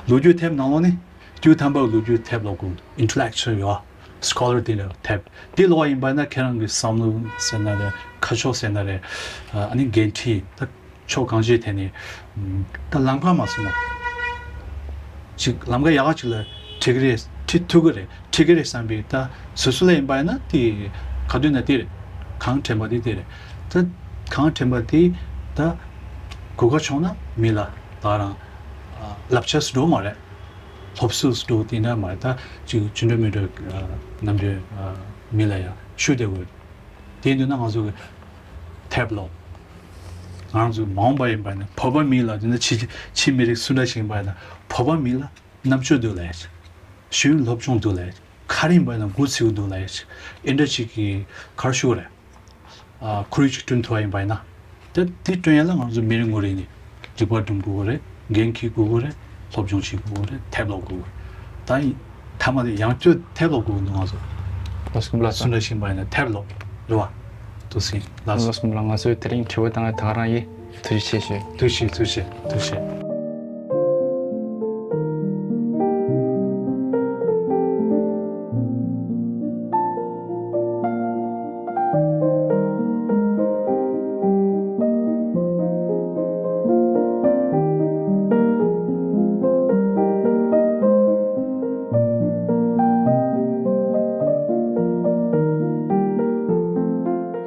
ལོ་རྒྱུས་དེབ་ནང་ལོགས་ནས་དུས་དམ་པའི་ལོ་རྒྱུས་དེབ་ཀློག་དགོས་འདུག Intellectual ཡོད། Scholar དེ་འདྲ་དེབ་དེ་ཀློག་པ་ཡིན་པ་ན། ཁྱེད་རང་གི་བསམ་བློ་ཟེར་ན་རེད། ཁ་ཕྱོགས་ཟེར་ན་རེད། ཨ་ནི་འགན་འཁྲི་ད་ཕྱོགས་གང་ཅིའི་ཐད་ནས་ད་ལམ་ཁ་མ་སོང་ན་ཅིག་ལམ་ཁ་ཡག་ག་ཅིག་ལ་ཁྲིད་ཀྱི་རེད། ཁྲིད་ཐུབ་ཀྱི་རེད། ཁྲིད་ཀྱི་རེད་བསམ་པའི་ད་སོ་སོ་ལ་ཡིན་པ་ཡིན་ན་དེ་ག་དུས་ན་དེ་རེད། གང་དྲན་པ་དེ་དེ་རེད། ད་གང་དྲན་པ་དེ་ད་གོ་སྐབས་བྱུང་ན་མི་ལ་ད་རང་བསླབ་བྱ་སུ་འགྲོ་མ་རེད། སློབ་གསོ་སུ་འགྲོ་དེ་འདྲ་མ་རེད། ད་ཅིག་ཅི་འདྲ་མི་འདྲ་རྣམ་འདྲེན་མི་ལ་ཡང་ཞུ་བདེ་བོ་རེད། དེ་འདུག་ན་ང་ཚོ་གི་དེབ་ཀློག་ང་ཚོ་མ་འོངས་པ་ཡིན་པ་ནི་བོད་པ་མི་ལ་དེ་ན་ཕྱི་ཕྱི་མི་རིགས་སུ་འདྲ་ཞིག་ཡིན་པ་ཡིན་ན་བོད་པ་མི་ལ་རྣམ་དཔྱོད་འདུག་ལས། ཤེས་ཡོན་སློབ་སྦྱོང་འདུག་ལས། ག་རེ་ཡིན་པ་ཡིན་ན་འགོ་ཚུགས་འདུག་ལས། ཨེ་འདྲ་ཅིག་གི་ག་རེ་ཞུ་དགོས་རེད། ཨ་ཁོར་ཡུག་ཅིག་བསྐྲུན་ཐུབ་པ་ཡིན་པ་ཡིན་ན། དེ་དེ་བསྐྲུན་ཡ་ལ་ང་ཚོ་མི་རེ་ངོ་རེ་ནས་རིག་པ་སྒྲུང་དགོས་ཀྱི་རེད། འགན་འཁྱེར་དགོས་ཀྱི་རེད། སློབ་སྦྱོང་བྱེད་དགོས་ཀྱི་རེད། དེབ་ཀློག་དགོས་ཀྱི་རེད། ད་ཡིན་མཐའ་མ་དེ་ཡང་བསྐྱར་དེབ་ཀློག་དགོས་ཀྱི་འདུག་ང་ཚོ། ལགས་སོ་སྐུ་ལ། སུ་འདྲ་ཞིག་ཡིན་པ་ཡིན་ན་དེབ་ཀློག་རེད་བ། ཐུགས་སྲིད་ལགས་སོ། ལགས་སོ་སྐུ་ལ། ང་ཚོས་དེ་རིང་དྲི་བ་བཏང་བ་ད་ག་རང་ཡིན། ཐུགས་རྗེ་ཆེ་ཞུ། ཐུགས་རྗེ་ཆེ། ཐུགས་རྗེ་ཆེ། ཐུགས་རྗེ་ཆེ།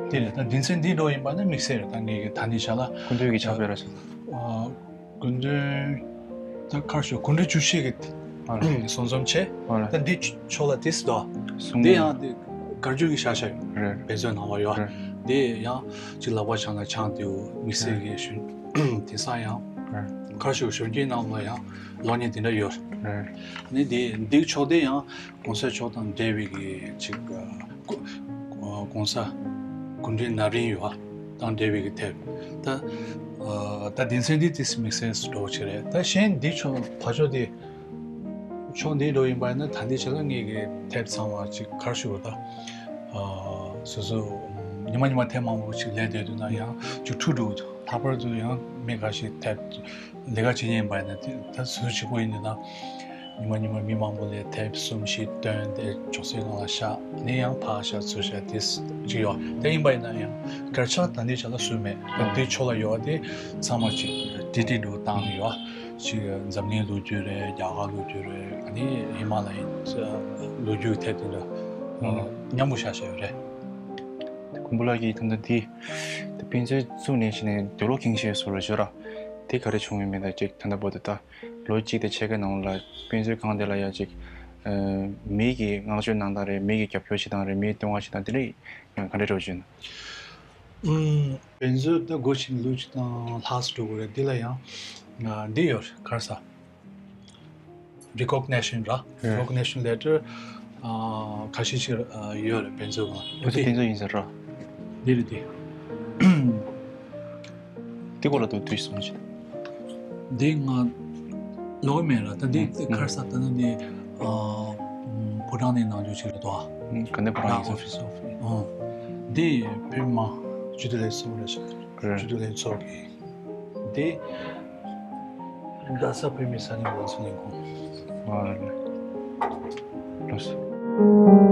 དེ་ལས་ད་དེ་ཚན་འདི་འགྲོ་ཡིན་པ་ན་དམིགས་བསལ་རེད། ད་ངེད་ཀྱི་ད་ནི་བྱ་ལ་སྐུ་མདུན་གྱི་ཕྱག་དཔེ་ར་ཞིག་ཨ། སྐུ་མདུན་ད་ཁར་ཤོ་སྐུ་ཕྲེང་བཅུ་བཞི་གི་ཨ་ལ་གསུང་རྩོམ་ཆེ། ཨ་ལ་ད་འདི་ཕྱོགས་ལ་ཏིས་དོ། གསུང་འདི་ཡང་འདི་བཀའ་བརྒྱུད་ཀྱི་ཤ་ཤ་ཡོད། རེད། དཔེ་མཛོད་ནང་བ་ཡོད། རེད། འདི་ཡང་ཅིག་ལག་པ་འཆང་ན་འཆང་དེའུ་དམིགས་བསལ་གྱི་ཞུ། དེང་སང་ཡང་རེད། ཁར་ཤོ་གཞོན་སྐྱེས་རྣམས་ལ་ཡང་གློག་བརྙན་དེ་འདྲ་ཡོད། རེད། ནི་འདི་འདི་ཕྱོགས་དེ་ཡང་གོང་ས་མཆོག་དང་འབྲེལ་བའི་གི་ཅིག་གོང་ས་སྐུ་ཕྲེང་ན་རིམ་ཡོད་དང་འབྲེལ་བའི་གི་དེབ། ད་ད་དེང་སང་འདི་ཏིས་དམིགས་བསལ་འགྲོ་ཆེ་རེད། ད་གཞན་འདི་ཕྱོགས་ཕ་ཕྱོགས་འདི་ཕྱོགས་འདི་འགྲོ་ཡིན་པ་ཡིན་ན་ད་འདི་ཆ་ལ་ངེད་ཀྱི་དེབ་ཚང་མ་ཅིག་གར་ཞུ་རུ་ད་སོ་སོ་ཉི་མ་ཉི་མ་དེབ་མང་པོ་ཅིག་ལས་བསྡད་དུས་ན་ཡང་ཅིག་འཁྲུག་འགྲོ་གི་འདུག་ལྷག་པར་དུ་ཡང་མི་འགའ་ཞིག་དེབ་ལས་ཀ་བྱེད་མཁན་ཡིན་པ་ཡིན་ན་དེ་ད་སུ་གཅིག་པོ་ཡིན་དུས་ན་ཉི་མ་ཉི་མ་མི་མང་པོ་ལས་དེབ་གསུམ་བཞི་བཏོན་ཏེ་ཅོག་ཙེ་སྒང་ལ་བཞག་ནས་ཡང་ཕར་བཞག་ཚུར་བཞག་དེ་ཅིག་ཡོད། དེ་ཡིན་པ་ཡིན་ན་ཡང་གར་ཆག་ད་འདི་ཆ་ལ་སུ་མེད། ད་འདི་ཕྱོགས་ལ་ཡོད་པ་དེ་ཚང་མ་ཅིག་བྲིས་བྲིས་འདུག་བཏང་ཡོད། ཅིག་འཛམ་གླིང་ལོ་རྒྱུས་རེད། རྒྱ་གར་ལོ་རྒྱུས་རེད། ཨ་ནི་ཧི་མ་ལ་ཡའི་ལོ་རྒྱུས་དེབ་དེ་འདྲ་མཉམ་པོ་བཞག་བཞག་ཡོད་རེད། ཀུན་པོ་ལགས་ཀྱིས་ད་ལྟ་འདི་དཔེ་མཛོད་བཙུགས་ནས་བྱས་ནས་འདོད་བློ་ཁེངས་བཞེས་སོགས་ལ་ཞུ་ར། དེ་ག་རེ་བྱུང་ཡོད་མེད་ད་ཅིག་ད་ལྟ་བར་དུ་ད་ལོ་གཅིག་དང་ཕྱེད་ཀའི་ནང་ལ་དཔེ་མཛོད་ཁང་དེ་ལ་ཡ་ཅིག་མི་གི་བསྔགས་བརྗོད་གནང་སྟངས་རེད། མི་གི་རྒྱབ་སྐྱོར་བྱེད་སྟངས་རེད། མིའི་བསྟོད་བསྔགས་བྱེད་སྟངས་དེ་འདྲ་ཡང་ག་འདྲ་འགྲོ་བཞིན། དཔེ་མཛོད་ད་སྒོ་ཕྱེ་ནས་ལོ་གཅིག་དང་ལྷག་ཙམ་འགྲོ་གི་རེད། འདི་ལ་ཡང་འདི་ཡོད་ག་རེ་ཟ། Recognition ར། ཨེ། Recognition letter ཨ་ཁ་ཤས་ཤིག་ཨ་ཡོད་རེད། དཔེ་མཛོད་ཁང་། ཁོ་ཚོ་དེ་ཚོ་ཡིན་ཟེར་ར། འདི་རེད་དེ། འདི་སྐོར་ལ་དུ་དུས་སོང་ཅི། འདི་ང་ལོག་མེད་ར། ད་འདི་ཨ་ཁར་ས་ད་ནི་འདི་ཨ་ཕོ་བྲང་ནས་གནང་རྒྱུ་ཅིག་རེད་དོ། ག་འདི་ཕོ་བྲང་ཡིན་ཟེར། Office of ཨ་འདི་བོད་མི་མང་སྤྱི་འཐུས་ལས་ཚོགས་རེད་ཤག་རེད། སྤྱི་འཐུས་ལས་ཚོགས་ཀྱི། འདི། རྡ་ས་བོད་མི་ས་གནས་ལྷན་ཚོགས་ལས་ཁུངས། ཨ་ལས། ལགས་སོ།